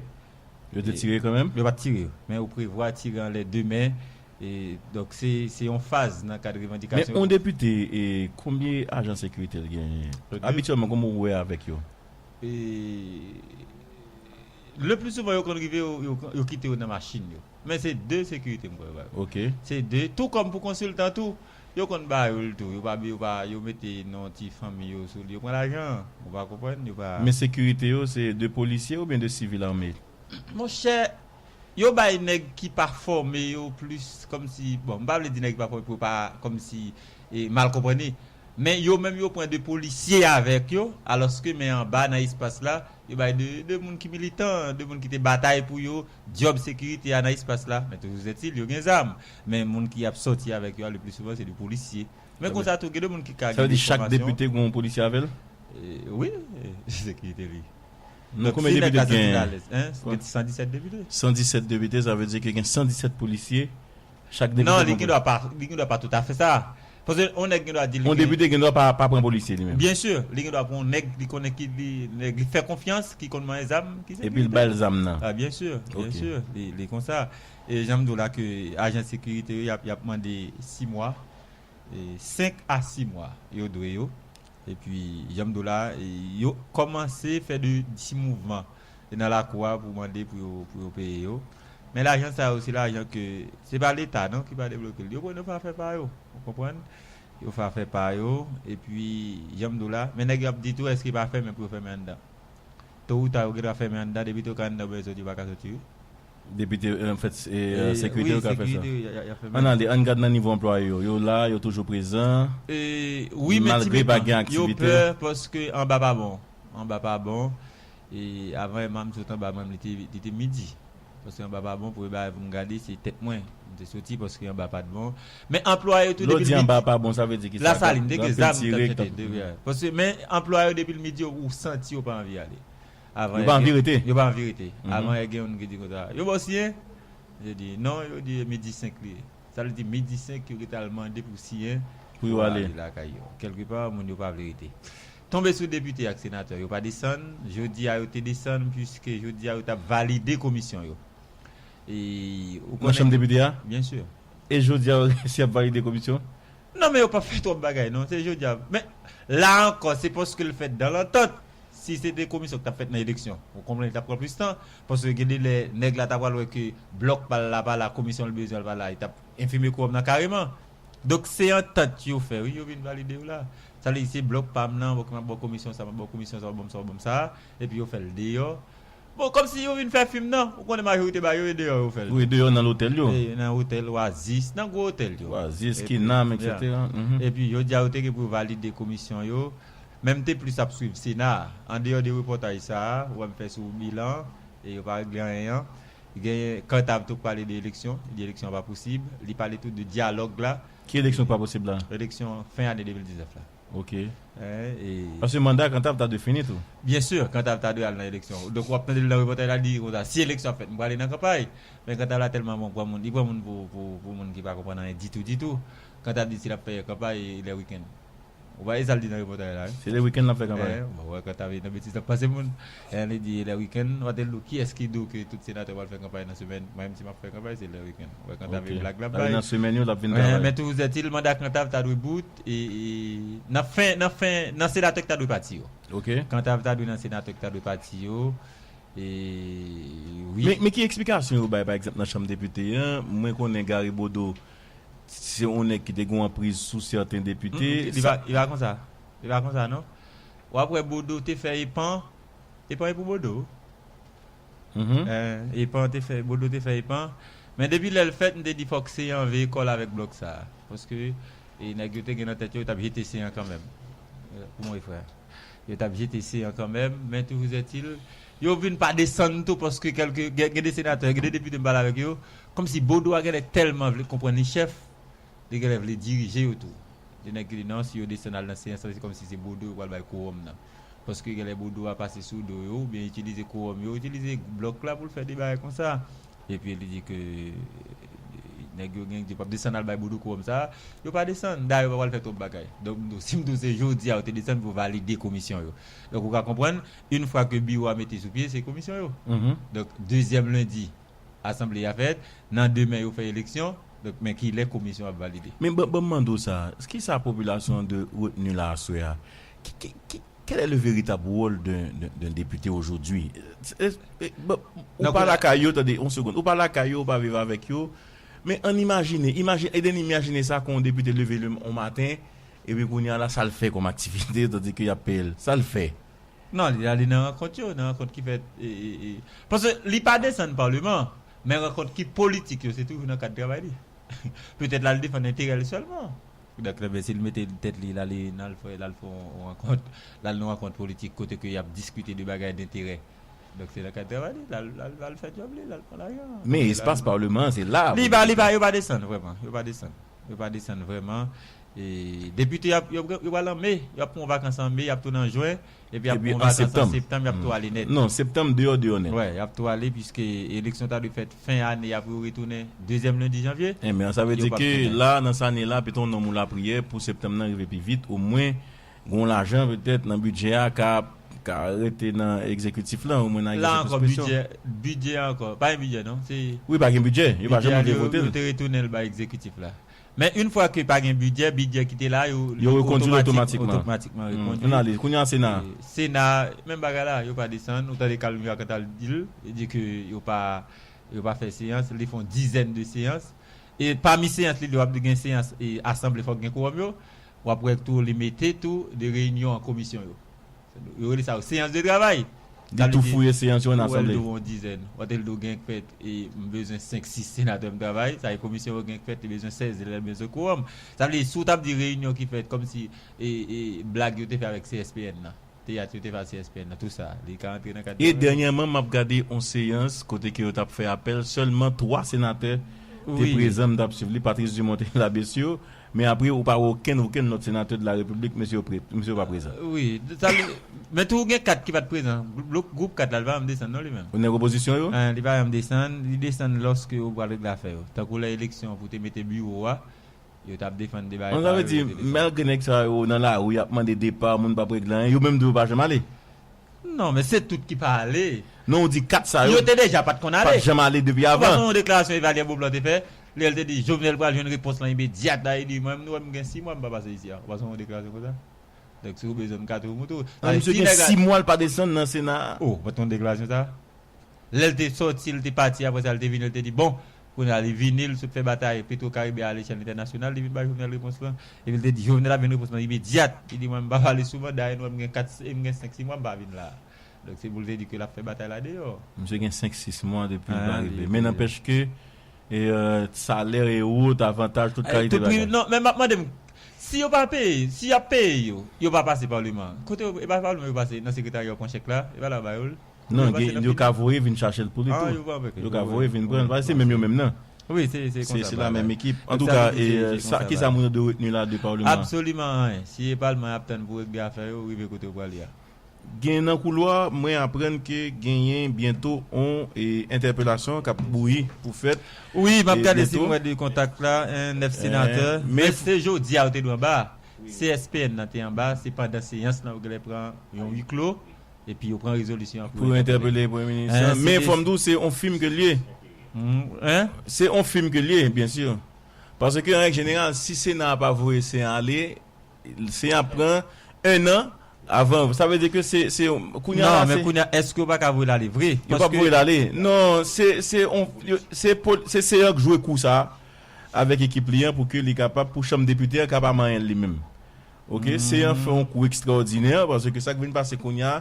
Yo te tire kanmenm? Yo pa t tire, men yo prevwa tire anlè demen. E, donk, se, se yon faz nan kad revandikasyon. Men yon depite, e, konbyen ajan sekirite l genyen? Yo gen. Abityèlman, kòman w wè avèk yo? E, le pli souvan, yo konn rive, yo, yo, yo kite yo nan machin yo. Men se de sekirite m kwè yo ba yo. Ok. Se de, tou kòm pou konsiltan tou, yo konn ba yo l tou. Yo pa, yo pa, yo mete non ti fanmi yo sou li. Yo pran lajan an. Ou pa konprann? Yo pa. Men sekirite yo, se de polisye oubyen de sivil ame? Monchè, yo bay nèg ki pa fòme yo plis kòmsi, bon, m pa vle di nèg ki pa fòme pou yo pa kòmsi, e, mal konprann li. Men yo menm yo pran de polisye avèk yo, alòske men anba nan espas la, yo bay de, de moun ki militan, de moun ki te batay pou yo, djòb sekirite a nan espas la. Men toujou sètil, yo gen zam. Men moun ki ap sòti avèk yo a, le pli souvan, se de polisye. Men konsa tou, gen de moun ki ka gen de fòmasyon. Sa vle di chak depite gen yon polisye avè l? E, wi, sekirite li. Non, konbyen depite ki genyen? Donk, si nèg la santi l alèz, en, gen san disèt depite. San disèt depite, sa vle di ke gen san disèt polisye, chak depite. Non, li gen dwa pa, li gen dwa pa toutafè sa. Paske yon nèg gen dwa di li. Yon depite gen dwa pa, pa pran polisye li menm. Byen si, li gen dwa pran yon nèg li konnen ki li, nèg li fè konfyans, ki konn manyen zam, ki se. Epi l bay l zam nan. Ah, byen si, byen si, li, li konsa. E jan m di w la ke ajan sekirite yo, y ap, y ap mande sis mwa, e senk a sis mwa, yo dwe yo. Epi, jan m di w la, e, yo kòmanse fè de ti mouvman nan lakou a pou mande pou yo, pou yo peye yo. Men lajan sa yo, se lajan ke, se pa Leta non ki pa debloke l. Yo pran yo fè afè pa yo. Ou konprann? Yo fè afè pa yo. Epi, jan m di w la, men nèg yo ap di tou, èske pa fèmen pou yo fèmen anndan? To ou ta, yo gen dwa fèmen anndan, depi to ka anndan, yo soti, yo pa ka soti, wi. Depite, anfèt, e, sekirite yo ka fè sa. Ann ale, ann gad nan nivo anplwaye yo. Yo la, yo toujou prezan. E, wi, men malgre pa gen aktivite. Yo pè paske anba pa bon. Anba pa bon. E avan, e, m sot anba, mwen, li te, li te midi. Paske anba pa bon, premye bagay pou m gade, se tèt mwen. M te soti paske anba pa t bon. Men anplwaye yo tou depi l midi. Lè w di anba pa bon, sa vle di ki sa? Lasalin, te gen zam, tèt chante. Paske, men anplwaye yo depi l midi, ou santi yo pa anvi ale. Avan, yo pa anvi rete. Yo pa anvi rete. Avan, e gen youn ki di konsa, yo ba w siyen? Yo di, non, yo di, midi senk li ye. Sa vle di, midi senk, yo rete al mande pou siyen pou yo ale lakay yo. Kèlkepa, moun yo pa vle rete. Tonbe sou depite ak senatè, yo pa desann. Jodi a, yo te desann, piske jodi a, yo t ap valide komisyon yo. E, ou konnen. Nan chanm depite a? Byen si. E jodi a, yo resi ap valide komisyon? Non, men yo p ap fè twòp bagay, non. Se jodi a. Men, la ankò, se paske l fèt dan lantant. Si se te komisyon ki t ap fèt nan eleksyon, ou konprann, li t ap pran plis tan. Paske gen de lè, nèg la ta pral wè ke blòk pa l la pa la, komisyon l bezwen l pa la, li t ap enfime kowòm nan kareman. Donk, se antant yo fè, wi, yo vin valide yo la. Sa vle di, se blòk pa m nan, ok, m ap ba w komisyon sa, m ap ba w komisyon sa, w ban m sa, w ban m sa, epi yo fè l deyò. Bon, kòmsi yo vin fè fim nan. Ou konnen majorite bagay yo, e deyò yo fè l. Wi, deyò nan lotèl yo. E, nan otèl Oasis, nan gwo otèl yo. Oasis, Kinam, etsetera. Epi, jodi a, yo te gen pou yo valide komisyon yo. Men m te plis ap swiv Sena a. Andeyò de repòtaj sa a, ou wè m fè sou bilan, e yo pa regle anyen an. Gen Kantav tou pale de eleksyon, li di eleksyon an pa posib. Li pale tou de dyalòg la. Ki eleksyon ki pa posib la? Eleksyon fen ane de mil diznèf la. Ok. Paske manda Kantav ta dwe fini tou. Byen si, Kantav ta dwe al nan eleksyon. Donk, w ap tande l nan repòtaj la, li di konsa, si eleksyon ap fèt, m prale nan kanpay. Men Kantav la tèlman bon, pran moun, li pran moun pou, pou, pou moun ki pa konprann anyen ditou, ditou. Kantav di si l ap fè kanpay, e lè wikenn. Ou pa, e sa l di nan repòtaj la, wi. Se lè wikenn l ap fè kanpay. Bon, wè, Kantav nan betiz l ap pase moun. E li di lè wikenn, w a te di w kiyès ki di w ke tout senatè pral fè kanpay nan semèn. Mwen menm, si m ap fè kanpay, se lè wikenn. Wè, Kantav e blag l ap bay. Nan semèn yo, l ap vin travay. Men toujou est-il, manda Kantav ta dwe bout, e, e, nan fen, nan fen, nan senatè ki ta dwe pati yo. Ok. Kantav ta dwe nan senatè ki ta dwe pati yo. E, wi. Men, men ki eksplikasyon yo bay, pa egzanp, nan chanm depite an? Mwen konnen Gary Bodeau, se yon nèg ki te gen yon anpriz sou sèten depite. Li pa, li pa konsa. Li pa konsa, non. W ap wè Bodeau te fè epan, epan e pou Bodeau. Eh, epan te fè, Bodeau te fè epan. Men depi lè l fèt, m te di fòk Seyan veye kò l avèk blòk sa a. Paske, e, nèg yo te gen nan tèt yo, yo t ap jete Seyan kanmenm. Pou mwen, frè. Yo t ap jete Seyan kanmenm, men toujou est-il, yo vin pa desann tou, paske kèlke, gen, gen de senatè, gen de depite m pale avèk yo, kòmsi Bodeau a genlè tèlman vle konprann li chèf, li genlè vle dirije yo tou. Gen nèg ki di non, si yo desann al nan Seyan, sa se kòmsi se Bodeau yo pral bay kowòm nan. Paske genlè Bodeau a pase sou do yo, oubyen itilize kowòm yo, itilize blòk la pou l fè de bagay konsa. Epi li di ke nèg yo gen, yo p ap desann al bay Bodeau kowòm sa, yo pa desann. Dayè, yo pa pral fè twòp bagay. Donk, m di w, si m di w se jodi a yo te desann pou valide komisyon yo. Donk, ou ka konprann, yon fwa ke biwo a mete sou pye, se komisyon yo. Donk, dezyèm lendi, asanble a fèt, nan demen yo fè eleksyon, donk, men kilè komisyon ap valide. Men ban, ban m mande w sa, kisa popilasyon an dwe retni la aswè a? Ki, ki, ki, quel est le véritable rôle d'un, d'un, d'un député aujourd'hui? Eh, eh, eh, bon, ou pa lakay yo, tande, yon segonn. Ou pa lakay yo, ou pa viv avèk yo. Men ann imajine, imajine, ede n imajine sa, kon yon depite leve le, yon maten, epi kounye a la, sa l fè kòm aktivite, tandike y ap peye l. Sa l fè? Non, li ale nan rankont yo, nan rankont ki fèt, e, e, e, paske li pa desann Palman, men rankont ki politik yo, se toujou nan kad travay li. Petèt l al defann enterè l sèlman. Donk, men si l mete tèt li, l ale, l al fè, l al fè yon rankont, l al nan rankont politik kote ke y ap diskite de bagay denterè. Donk, se nan kad travay li, l al, l al, l al fè djòb li, l al pran lajan. Men espas Palman an, se la. Li pa, li pa, yo pa desann, vrèman. Yo pa desann. Yo pa desann vrèman. E depite, y ap, yo, yo pral an me, y ap pran vakans an me, y ap tounen an jen, epi y ap pran vakans an septanm, y ap tou ale nèt. Non, septanm deyò, deyò nèt. Wè, y ap tou ale, piske eleksyon ta dwe fèt fen ane, apre yo retounen dezyèm lendi janvye. Enben, sa vle di ke la, nan sa ane la, pete yon nonm ou lapriyè pou septanm nan rive pi vit, omwen, gon lajan petèt nan bidjè a ka, ka rete nan egzekitif la, omwen nan egzekitif presyon. La ankò, bidjè, bidjè ankò. Pa gen bidjè, non. Se wi, pa gen bidjè. Yo pa janm vle vote l. Yo te retounen l bay egzekitif la. Men yon fwa ke pa gen bidjè, bidjè ki te la, yo, yo rekondwi l otomatikman. Otomatikman rekondwi. Kounye a Sena. Sena, menm bagay la, yo pa desann. Ou tande Calvin Mirat al di l, li di ke yo pa, yo pa fè seyans, li fè yon dizèn de seyans. E pami seyans li, li w ap gen seyans e asanble, fòk gen kowòm yo. W ap wè tou, li mete tou de reyinyon an komisyon yo. Yo rele sa yo seyans de travay. Li tou fouye seyans yo nan asanble. Ou wè l di w yon dizèn. Ou te l di w gen k fèt, e m bezwen senk, sis senatè m travay. Sa e komisyon yo gen k fèt, li bezwen sèz, lè l bezwen kowòm. Sa vle di, si w t ap di reyinyon ki fèt, kòmsi, e, e, blag yo te fè avèk C S P N nan. Teyat yo te fè ak C S P N nan, tou sa. Li ka antre nan kad. E dènyèman, m ap gade yon seyans kote ke yo t ap fè apèl, sèlman twa senatè te prezan, m t ap swiv li, Patrice Dumont e Labesio. Men apre, ou pa wè okenn, okenn lòt senatè de la Repiblik, mesye yo pre-, mesye yo pa prezan. Wi, sa li, men tou gen kat ki pa t prezan. Gwoup, gwoup kat la, li pa janm desann non li menm. Ou nèg opozisyon yo? Li pa janm desann, li desann lòske yo pral regle afè yo. Tankou lè eleksyon pou te mete biwo a, yo t ap defann de bagay parèy yo te desann. Sa vle di, malgre nèg sa yo nan lari, y ap mande depa, moun p ap regle anyen, yo menm tou yo pa janm ale. Non, men se tout ki pa ale. Non, ou di kat sa yo. Yo te deja pa t konn ale. Pa t janm ale depi avan. Ou pa sonje yon deklarasyon Evalière Beauplan te fè, lè l te di Jovenel pral jwenn repons lan imedyat la, li di, mwen, mwen, m gen sis mwa m pa pase isi a. Ou pa sonje yon deklarasyon konsa? Donk, si w bezwen m ka twouve m tou. An, misye gen sis mwa l pa desann nan Sena a. Oh, ou pa t konn deklarasyon sa? Lè l te sòti, l te pati, apre sa, l te vini, l te di, bon, kounye a, li vini, l sot fè batay Petro Caribe a lechèl entènasyonal, li vin bay Jovenel repons lan. Epi l te di, Jovenel ap jwenn repons lan imedyat. Li di, mwen, m pa pale sou manda, e nou, m gen kat, m gen senk, sis mwa, m pa vin la. Donk, se pou l te di ke l ap fè batay la deyò. Misye gen senk, sis mwa depi l pa rive. Men nanpèch ke, e, salè e wòt, avantaj, tout kalite bagay. Non, men m ap mande m, si yo pa peye, si y ap peye yo, yo pa pase Palman. Kote yo, e pa Palman yo pase, nan sekretarya yo pran chèk la, e pa la yo ba yo l. Non, yo ka voye vin chache l pou li tou. Yo ka voye vin pran l, paske se menm yo menm nan. Wi, se, se konsa. Se la menm ekip. Antouka, e, sa, kisa moun yo dwe retni la de Palman an? Absoliman anyen. Si e Palman y ap tann pou regle afè yo, rive kote yo prale a. Gen nan koulwa, mwen aprann ke genyen byento on, e, entèpelasyon k ap bouyi pou fèt. Wi, m ap gade si m wè de kontak la, en, nèf senatè. Men se jodi a yo te dwe anba. C S P N nan te anba, se pandan seyans lan yo genlè pran yon huis clos, epi yo pran rezolisyon an pou yo entèpele premye minis lan. Men fò m di w, se yon fim ke l ye. Se yon fim ke l ye, byen si. Paske, an règ jeneral, si Sena a pa voye Sena ale, Sena a pran en an avan. Sa vle di ke se, se, kounye a la, non, men kounye a, èske yo pa ka voye l ale vre? Yo p ap voye l ale. Non, se, se, se Sena k jwe kou sa a avèk ekip li an pou ke li kapab, pou chanm depite an ka pa manyen l li menm. Oke, Sena fè yon kou ekstrawòdinè, paske sa k vin pase kounye a,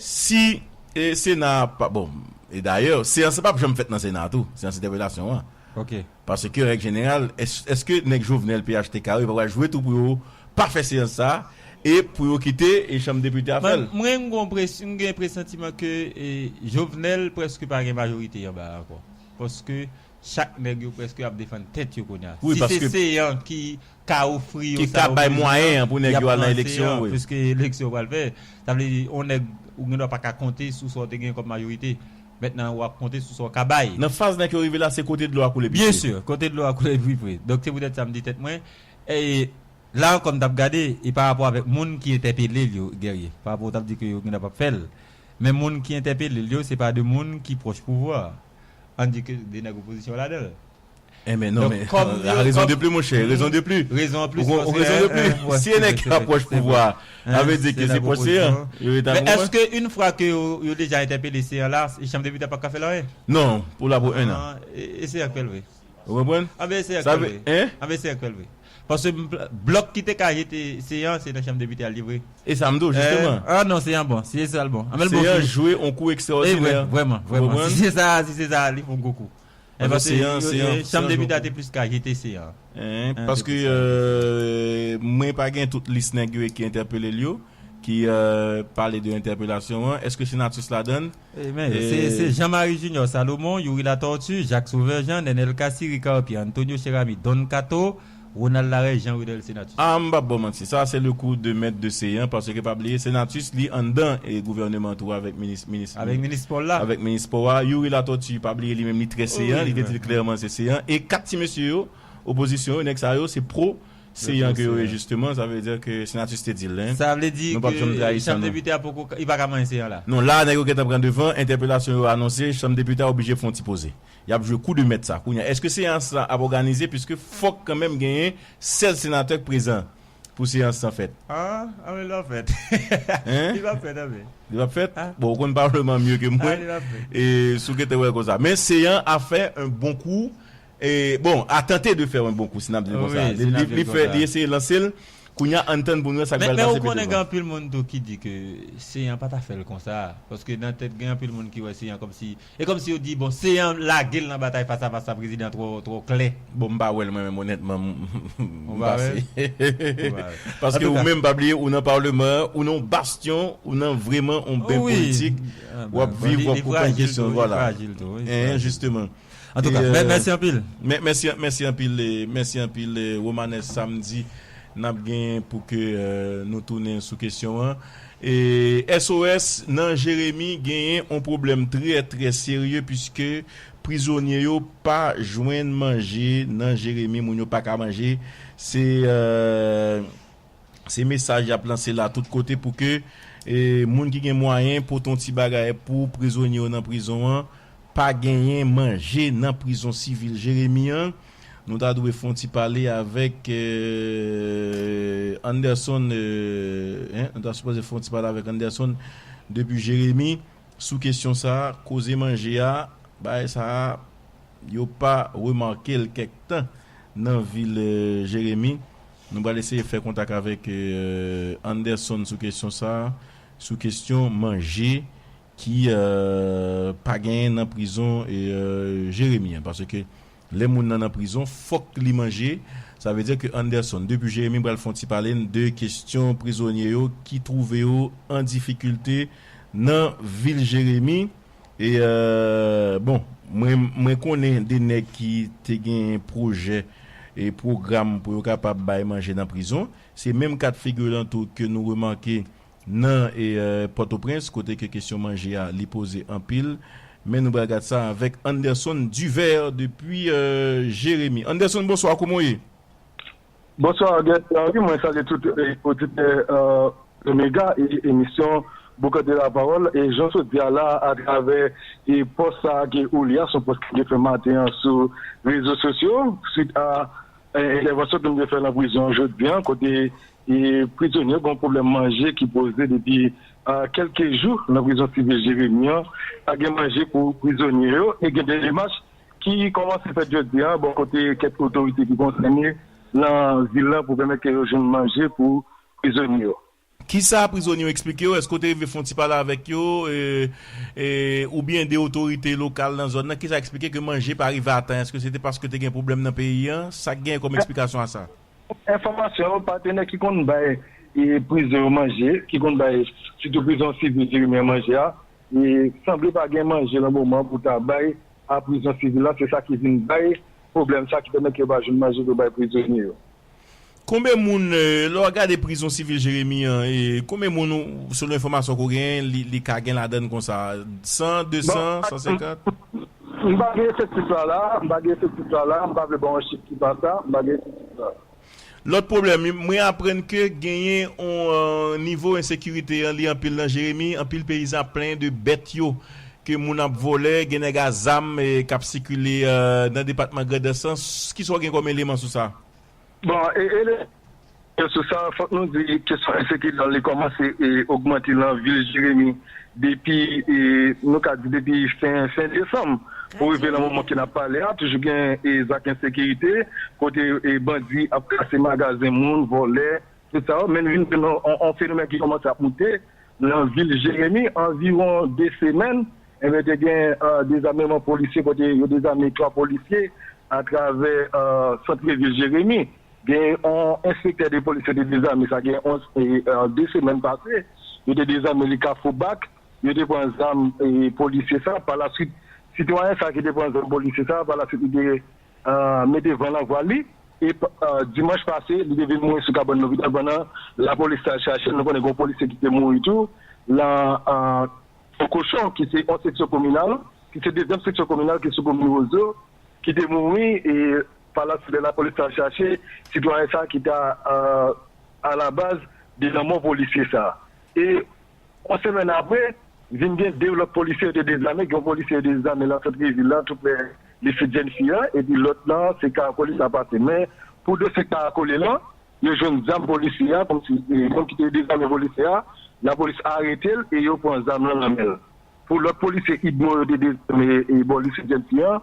si, e, Sena a pa, bon, e dayè, seyans lan p ap janm fèt nan Sena a tou, seyans entèpelasyon an. Oke. Paske, règ jeneral, èske, èske nèg Jovenel P H T K yo pa pral jwe tou pou yo pa fè seyans sa a, e pou yo kite, e, chanm depite a fè l? Mwen, mwen, m gen yon pres-, m gen presantiman ke, e, Jovenel prèske pa gen majorite anba a ankò. Paske chak nèg yo prèske ap defann tèt yo kounye a. Si se Sena ki ka ofri yo sa yo bezwen an, y ap pran Sena, piske eleksyon pral fèt. Sa vle di, yon nèg, ou gendwa pa ka konte sou sa w te gen kòm majorite. Mentnan, w ap konte sou sa w ka bay. Nan faz nèg yo rive la, se kote dlo a koule pi pre. Byen si, kote dlo a koule pi pre. Donk, se poutèt sa m di tèt mwen, e, la ankò, m t ap gade, e pa rapò avèk moun ki entèpele l yo, Guerrier. Pa rapò w t ap di ke yo gendwa p ap fè l. Men moun ki entèpele l yo, se pa de moun ki pwòch pouvwa a. Ann di ke de nèg opozisyon ladan l. Enben, non, men, a rezon de pli, monchè, rezon de pli. Rezon an plis, ou, ou rezon de pli. Si e nèg ki pwòch pouvwa a, sa vle di ke se pwòch Sena an, yo rete a pouvwa. Men èske yon fwa ke yo, yo deja entèpele Sena an la, chanm depite a p ap ka fè l anyen? Non, pou la pou en an. E, e Sena k fè l vre. Ou konprann? Anben, Sena k fè l vre. Anben, Sena k fè l vre. Paske blòk ki te ka jete Sena an, se nan chanm depite a l ye vre. E sa m di w, jisteman. Ah non, Sena bon, si se sa l bon. Anben l bon. Sena jwe yon kou ekstrawòdinè. Vrèman, vrèman. Si se sa, si se sa, li fè yon gwo kou. Paske chanm depite a te plis ka jete Sena an. Paske, euh, mwen pa gen tout lis nèg yo ki entèpele l yo, ki, euh, pale de entèpelasyon an. Èske Senatus ladan l? E men, se, se Jean Marie Junior Salomon, Youri Latortue, Jacques Sauveur Jean, Nenel Cassy, Ricard Pierre, Antonio Cheramy, Don Kato, Ronald Larèy, Jean Rudel Senatus. Ah, m p ap ba w manti. Sa, se le kou de mèt de Seyan, paske pa bliye, Senatus, li anndan e gouvènman tou avèk minis, minis, Avèk minis Paul la. Avèk minis Paul a. Youri Latortue, pa bliye, li menm, li trè Seyan, Wi, li te wi. di l klèman se Seyan. E kat ti mesye yo, opozisyon yo, nèg sa yo, se pro Seyan ke yo ye, Seyan. jisteman, sa vle di ke Senatus te di l, hein. Sa vle di Nou p ap janm ke trayi sa, chanm non. depite a poko, li pa ka manyen Seyan la. Non, la, nèg yo gentan pran devan, entèpelasyon yo anonse, chanm depite a oblije fè yon ti poze. Y ap jwe kou de mèt sa. Kounye a, èske seyans lan ap òganize? Piske fòk kanmenm genyen sèz senatè k prezan pou seyans lan fèt. Ah, ah, men li p ap fèt. Hein? Li p ap fèt, anben. Li p ap fèt? Ah. Bon, ou konn palman mye ke Ah, mwen. li p ap fèt. E si w gentan wè l konsa. Men Seyan a fè un bon coup. E, bon, a tante de faire un bon coup, si n ap di l konsa. Wi, Li, si n ap li, di l li fè, konsa. li eseye lanse l. Kounye a, ann tann pou n wè sa k Men, pral men pase ou konnen gen anpil moun tou ki di ke Seyan pa ta fè l konsa. Paske nan tèt gen anpil moun ki wè Seyan kòmsi E kòmsi yo di, bon, Seyan lage l nan batay fas a fas la, prezidan twò, twò klè. Bon, m pa wè l, mwen menm, onètman, m, m Ou pa wè? pase. Ou pa wè. Paske Antouka, ou menm, pa bliye, ou nan palman an, ou nan yon bastyon, ou nan vrèman yon ben Wi. politik, Ah, w ap bon, viv, li, w ap li konprann frajil kesyon, tou, li vwala. frajil tou, wi, Hein, frajil. jisteman. Antouka, E, mè-, euh, mèsi anpil. Mè-, mèsi, mèsi anpil, eh, mèsi anpil, eh, Romanes Samedi. N ap gen pou ke, euh, nou tounen sou kesyon an. E S O S nan Jeremi genyen yon pwoblèm trè, trè serye, piske prizonye yo pa jwenn manje nan Jeremi, moun yo pa ka manje. Se, euh, se mesaj y ap lanse la tout kote pou ke, e, moun ki gen mwayen pote yon ti bagay pou prizonye yo nan prizon an, pa genyen manje nan prizon sivil Jeremi an. Nou ta dwe fè yon ti pale avèk, euh, Anderson, euh, hein, nou ta sipoze fè yon ti pale avèk Anderson depi Jeremi sou kesyon sa a, koze manje a, bagay sa a, yo pa remake l kèk tan nan vil, euh, Jeremi. Nou pral eseye fè kontak avèk, euh, Anderson sou kesyon sa a, sou kesyon manje ki, euh, pa genyen nan prizon, e, euh, Jeremi an. Paske lè moun nan nan prizon, fòk li manje. Sa vle di ke Anderson, depi Jeremi, pral fè yon ti pale n de kesyon prizonye yo ki twouve yo an difikilte nan vil Jeremi. E, euh, bon, mwen, mwen konnen de nèg ki te gen pwojè e pwogram pou yo kapab bay manje nan prizon. Se menm ka de figi lan tou ke nou remake nan, e, euh, Pòtoprens, kote ke kesyon manje a, li poze anpil. Men nou pral gad sa avèk Anderson Duvert depi, euh, Jeremi. Anderson, bonswa, kòman w ye? Bonswa, Guy Henry. Mwen salye tout, eh, oditè, eh, Omega e emisyon Boukan de la Parole. E jan w sot di a la, atravè, e pòs sa a ke ou li a, se yon pòs ki te fè maten an sou rezo sosyo, swit a, eh, entèvansyon ke m te fè nan prizon an jodi an, kote, e prizonye yo gen yon pwoblèm manje ki poze depi, ah, kèlke jou nan prizon sivil Jeremi an. Pa gen manje pou prizonye yo, e gen de demach ki kòmanse fèt jodi a bò kote kèk otorite ki konsène nan vil lan pou pèmèt ke yo jwenn manje pou prizonye yo. Kisa prizonye yo eksplike w? Èske w te rive fè yon ti pale avèk yo, e, e, oubyen de otorite lokal nan zòn nan? Kisa eksplike ke manje pa rive a tan? Èske se te paske te gen pwoblèm nan peyi an? Sa k genyen kòm eksplikasyon a sa? Enfòmasyon yo, patnè ki konn bay, e, prizon yo manje, ki konn bay, sitou prizon sivil Jeremi an manje a, e, sanble pa gen manje nan moman pou ta bay a prizon sivil la, se sa ki vin bay pwoblèm sa ki pèmèt ke yo pa jwenn manje pou bay prizonye yo. Konbyen moun, e, lè w ap gade prizon sivil Jeremi an, e, konbyen moun, ou, selon enfòmasyon ke w genyen, li, li ka gen ladan l konsa? San, desan, san senkant? M pa gen efektif la la, m pa gen efektif la la, m pa vle ba w yon chif ki pa sa, m pa gen efektif la. Lòt pwoblèm, mwen aprann ke genyen yon, euh, nivo ensekirite an li anpil nan Jeremi, anpil peyizan ap plenyen de bèt yo, ke moun ap vòlè, gen nèg a zam, e, k ap sikile, euh, nan depatman Grandans lan. Kisa w gen kòm eleman sou sa? Bon, e, e, sou sa, fòk nou di kesyon ensekirite an li kòmanse, e, ogmante nan vil Jeremi depi, e, nou ka di depi fen, fen desanm pou rive nan moman ke n ap pale a, toujou gen, e, zak ensekirite, kote, e, bandi ap kase magazen moun, vòlè, tout sa yo, men vin gen yon, yon, yon fenomèn ki kòmanse ap moute nan vil Jeremi, anviwon de semèn, enben, te gen, e, dezameman polisye, kote yo dezame twa polisye atravè, e, sant vil Jeremi. Gen yon enspektè de polis yo te dezame, sa gen yon, e, e, de semèn pase, yo te dezame li Kafou Bak, yo te pran zam, e, polisye sa, pa la swit, sitwayen sa ki te pran zam polisye sa, pa la swit, li te, e, mete van nan vwal li, E dimanch pase, li te vin mouri sou kabann lopital pandan lapolis t al chache l. Nou konnen gen yon polisye ki te mouri tou nan Fon Kochon, ki se yon seksyon kominal, ki se dezyèm seksyon kominal ki sou komin Wozo, ki te mouri, e pa la suite lapolis t al chache sitwayen sa ki ta alabaz de lanmò polisye sa. E yon semèn apre, vin gen de lòt polisye yo te dezame, gen yon polisye yo dezame nan sant vil la, tou prè lise Jènfi an, epi lòt lan, se Karakolis la pase. Men, pou dosye Karakolis lan, yo jwenn zam polisye a, kòmsi e, moun ki te dezame polisye a, lapolis arete l e yo pran zam lan nan men l. Pou lòt polisye Idmo yo te dezame e, bò lise Jènfi an,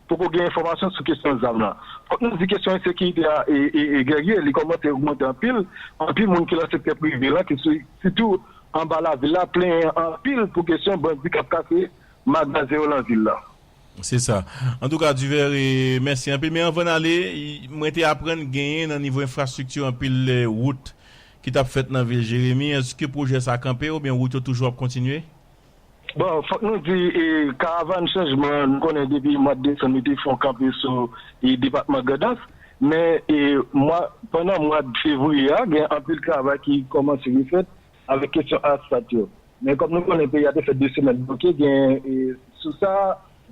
poko gen enfòmasyon sou kesyon zam lan. Fòk nou di kesyon ensekirite a e, e, e Guerrier, li kòmanse ogmante anpil. Anpil moun ki nan sektè prive lan, ki sou, sitou anba lavil la, plenyen anpil pou kesyon bandi k ap kase magazen yo nan vil la. Se sa. Antouka, Divers, e, mèsi anpil. Men anvan n ale, mwen te aprann genyen nan nivo enfrastrikti anpil e, wout ki t ap fèt nan vil Jeremi. Èske pwojè sa kanpe oubyen wout yo toujou ap kontinye? Bon, fòk nou di, e, karavàn chanjman, nou konnen depi mwa desanm, li te fè yon kanpe sou e, depatman Grandans. Men, e, mwa, pandan mwa fevriye a, gen anpil travay ki kòmanse refèt avèk kesyon asfalt yo. Men kòm nou konnen peyi a te fè de semèn bloke, gen, e, sou sa,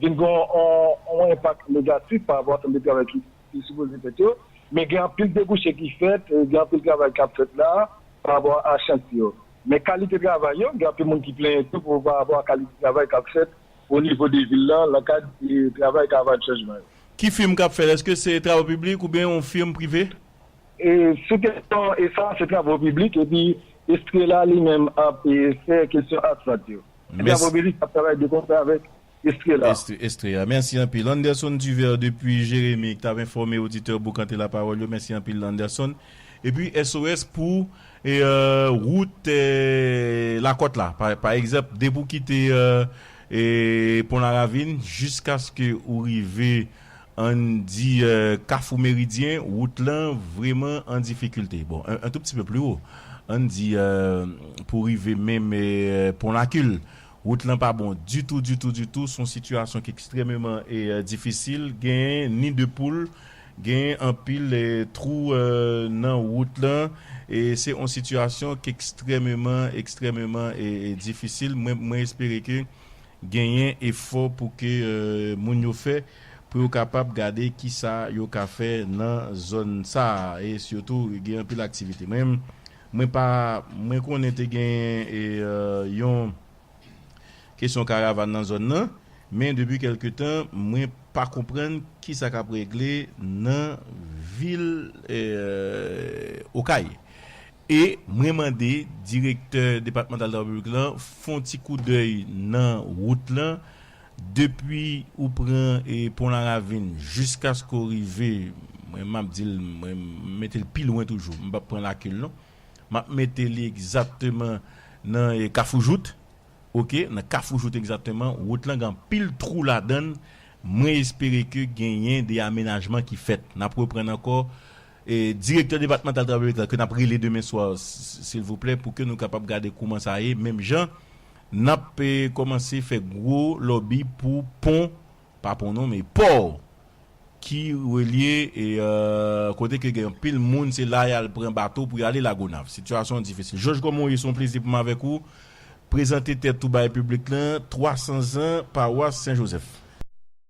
vin gen yon, yon enpak negatif pa rapò a ansanm de travay ki, ki sipoze fèt yo. Men gen anpil debouche ki fèt, e, gen anpil travay k ap fèt la pa rapò a chantye yo. Men kalite travay yo, gen anpil moun ki plenyen tou pou pa rapò a kalite travay k ap fèt o nivo de vil lan, nan kad e, travay karavàn chanjman yo. Ki fim k ap fèt? Èske se travo piblik oubyen yon fim prive? E, sou kesyon e sa, se travo piblik, epi Estrela li menm ap e, fè kesyon asfalt yo. Se travo piblik k ap travay de konsè avèk Estrela. Estre, Estrela. Mèsi anpil. Anderson Divers depi Jeremi, ki t ap enfòme oditè Boukante Lapawòl yo. Mèsi anpil, Anderson. Epi S O S pou e, e, wout e, Lakòt la. Pa, pa egzanp, depi w kite e, e, Pon Laravin jiskaske ou rive, ann di, e, Kafou Meridyen, wout lan vrèman an difikilte. Bon, un, un tout petit peu plus haut. Ann di, e, pou rive menm e, Pon Lakil, wout lan pa bon ditou, ditou, ditou. Se yon sitiyasyon ki ekstrèmeman e, e, difisil. Gen ni de poul, gen anpil e, twou e, nan wout lan. E se yon sitiyasyon ki ekstrèmeman, ekstrèmeman e, e, difisil. Mwen, mwen espere ke genyen efò pou ke e, moun yo fè, pou yo kapab gade kisa yo ka fè nan zòn sa a. E sitou, gen anpil aktivite. Mwen, mwen pa, mwen konnen te gen e, e, yon kesyon karavàn nan zòn nan, men depi kèlke tan, mwen pa konprann kisa k ap regle nan vil e, Okay. E mwen mande direktè depatmantal travo piblik lan fè yon ti koudèy nan wout lan, depi ou pran e, Pon Laravin jiskaske w rive, mwen m ap di l, mwen m mete l pi lwen toujou, m p ap pran Lakil non, m ap mete li egzakteman nan e, Kafou Jout. Oke, nan Kafou Jout egzakteman, wout lan gen anpil twou ladan l. Mwen espere ke genyen de amenajman ki fèt. N ap reprann ankò e, direktè depatmantal travo piblik la, ke n ap rele demen swa, s-, silvouplè, pou ke nou kapab gade kouman sa ye. Menm jan, n ap e, kòmanse fè gwo lòbi pou pon, pa pon non, men pò ki relye e, e, kote ke gen anpil moun, se la y al pran bato pou y ale Lagonav. Sitiyasyon an difisil. Jòj, kòman w ye? Se yon plezi pou m avèk ou prezante tèt ou bay piblik lan, twa san zan, pawas Sen Jozèf.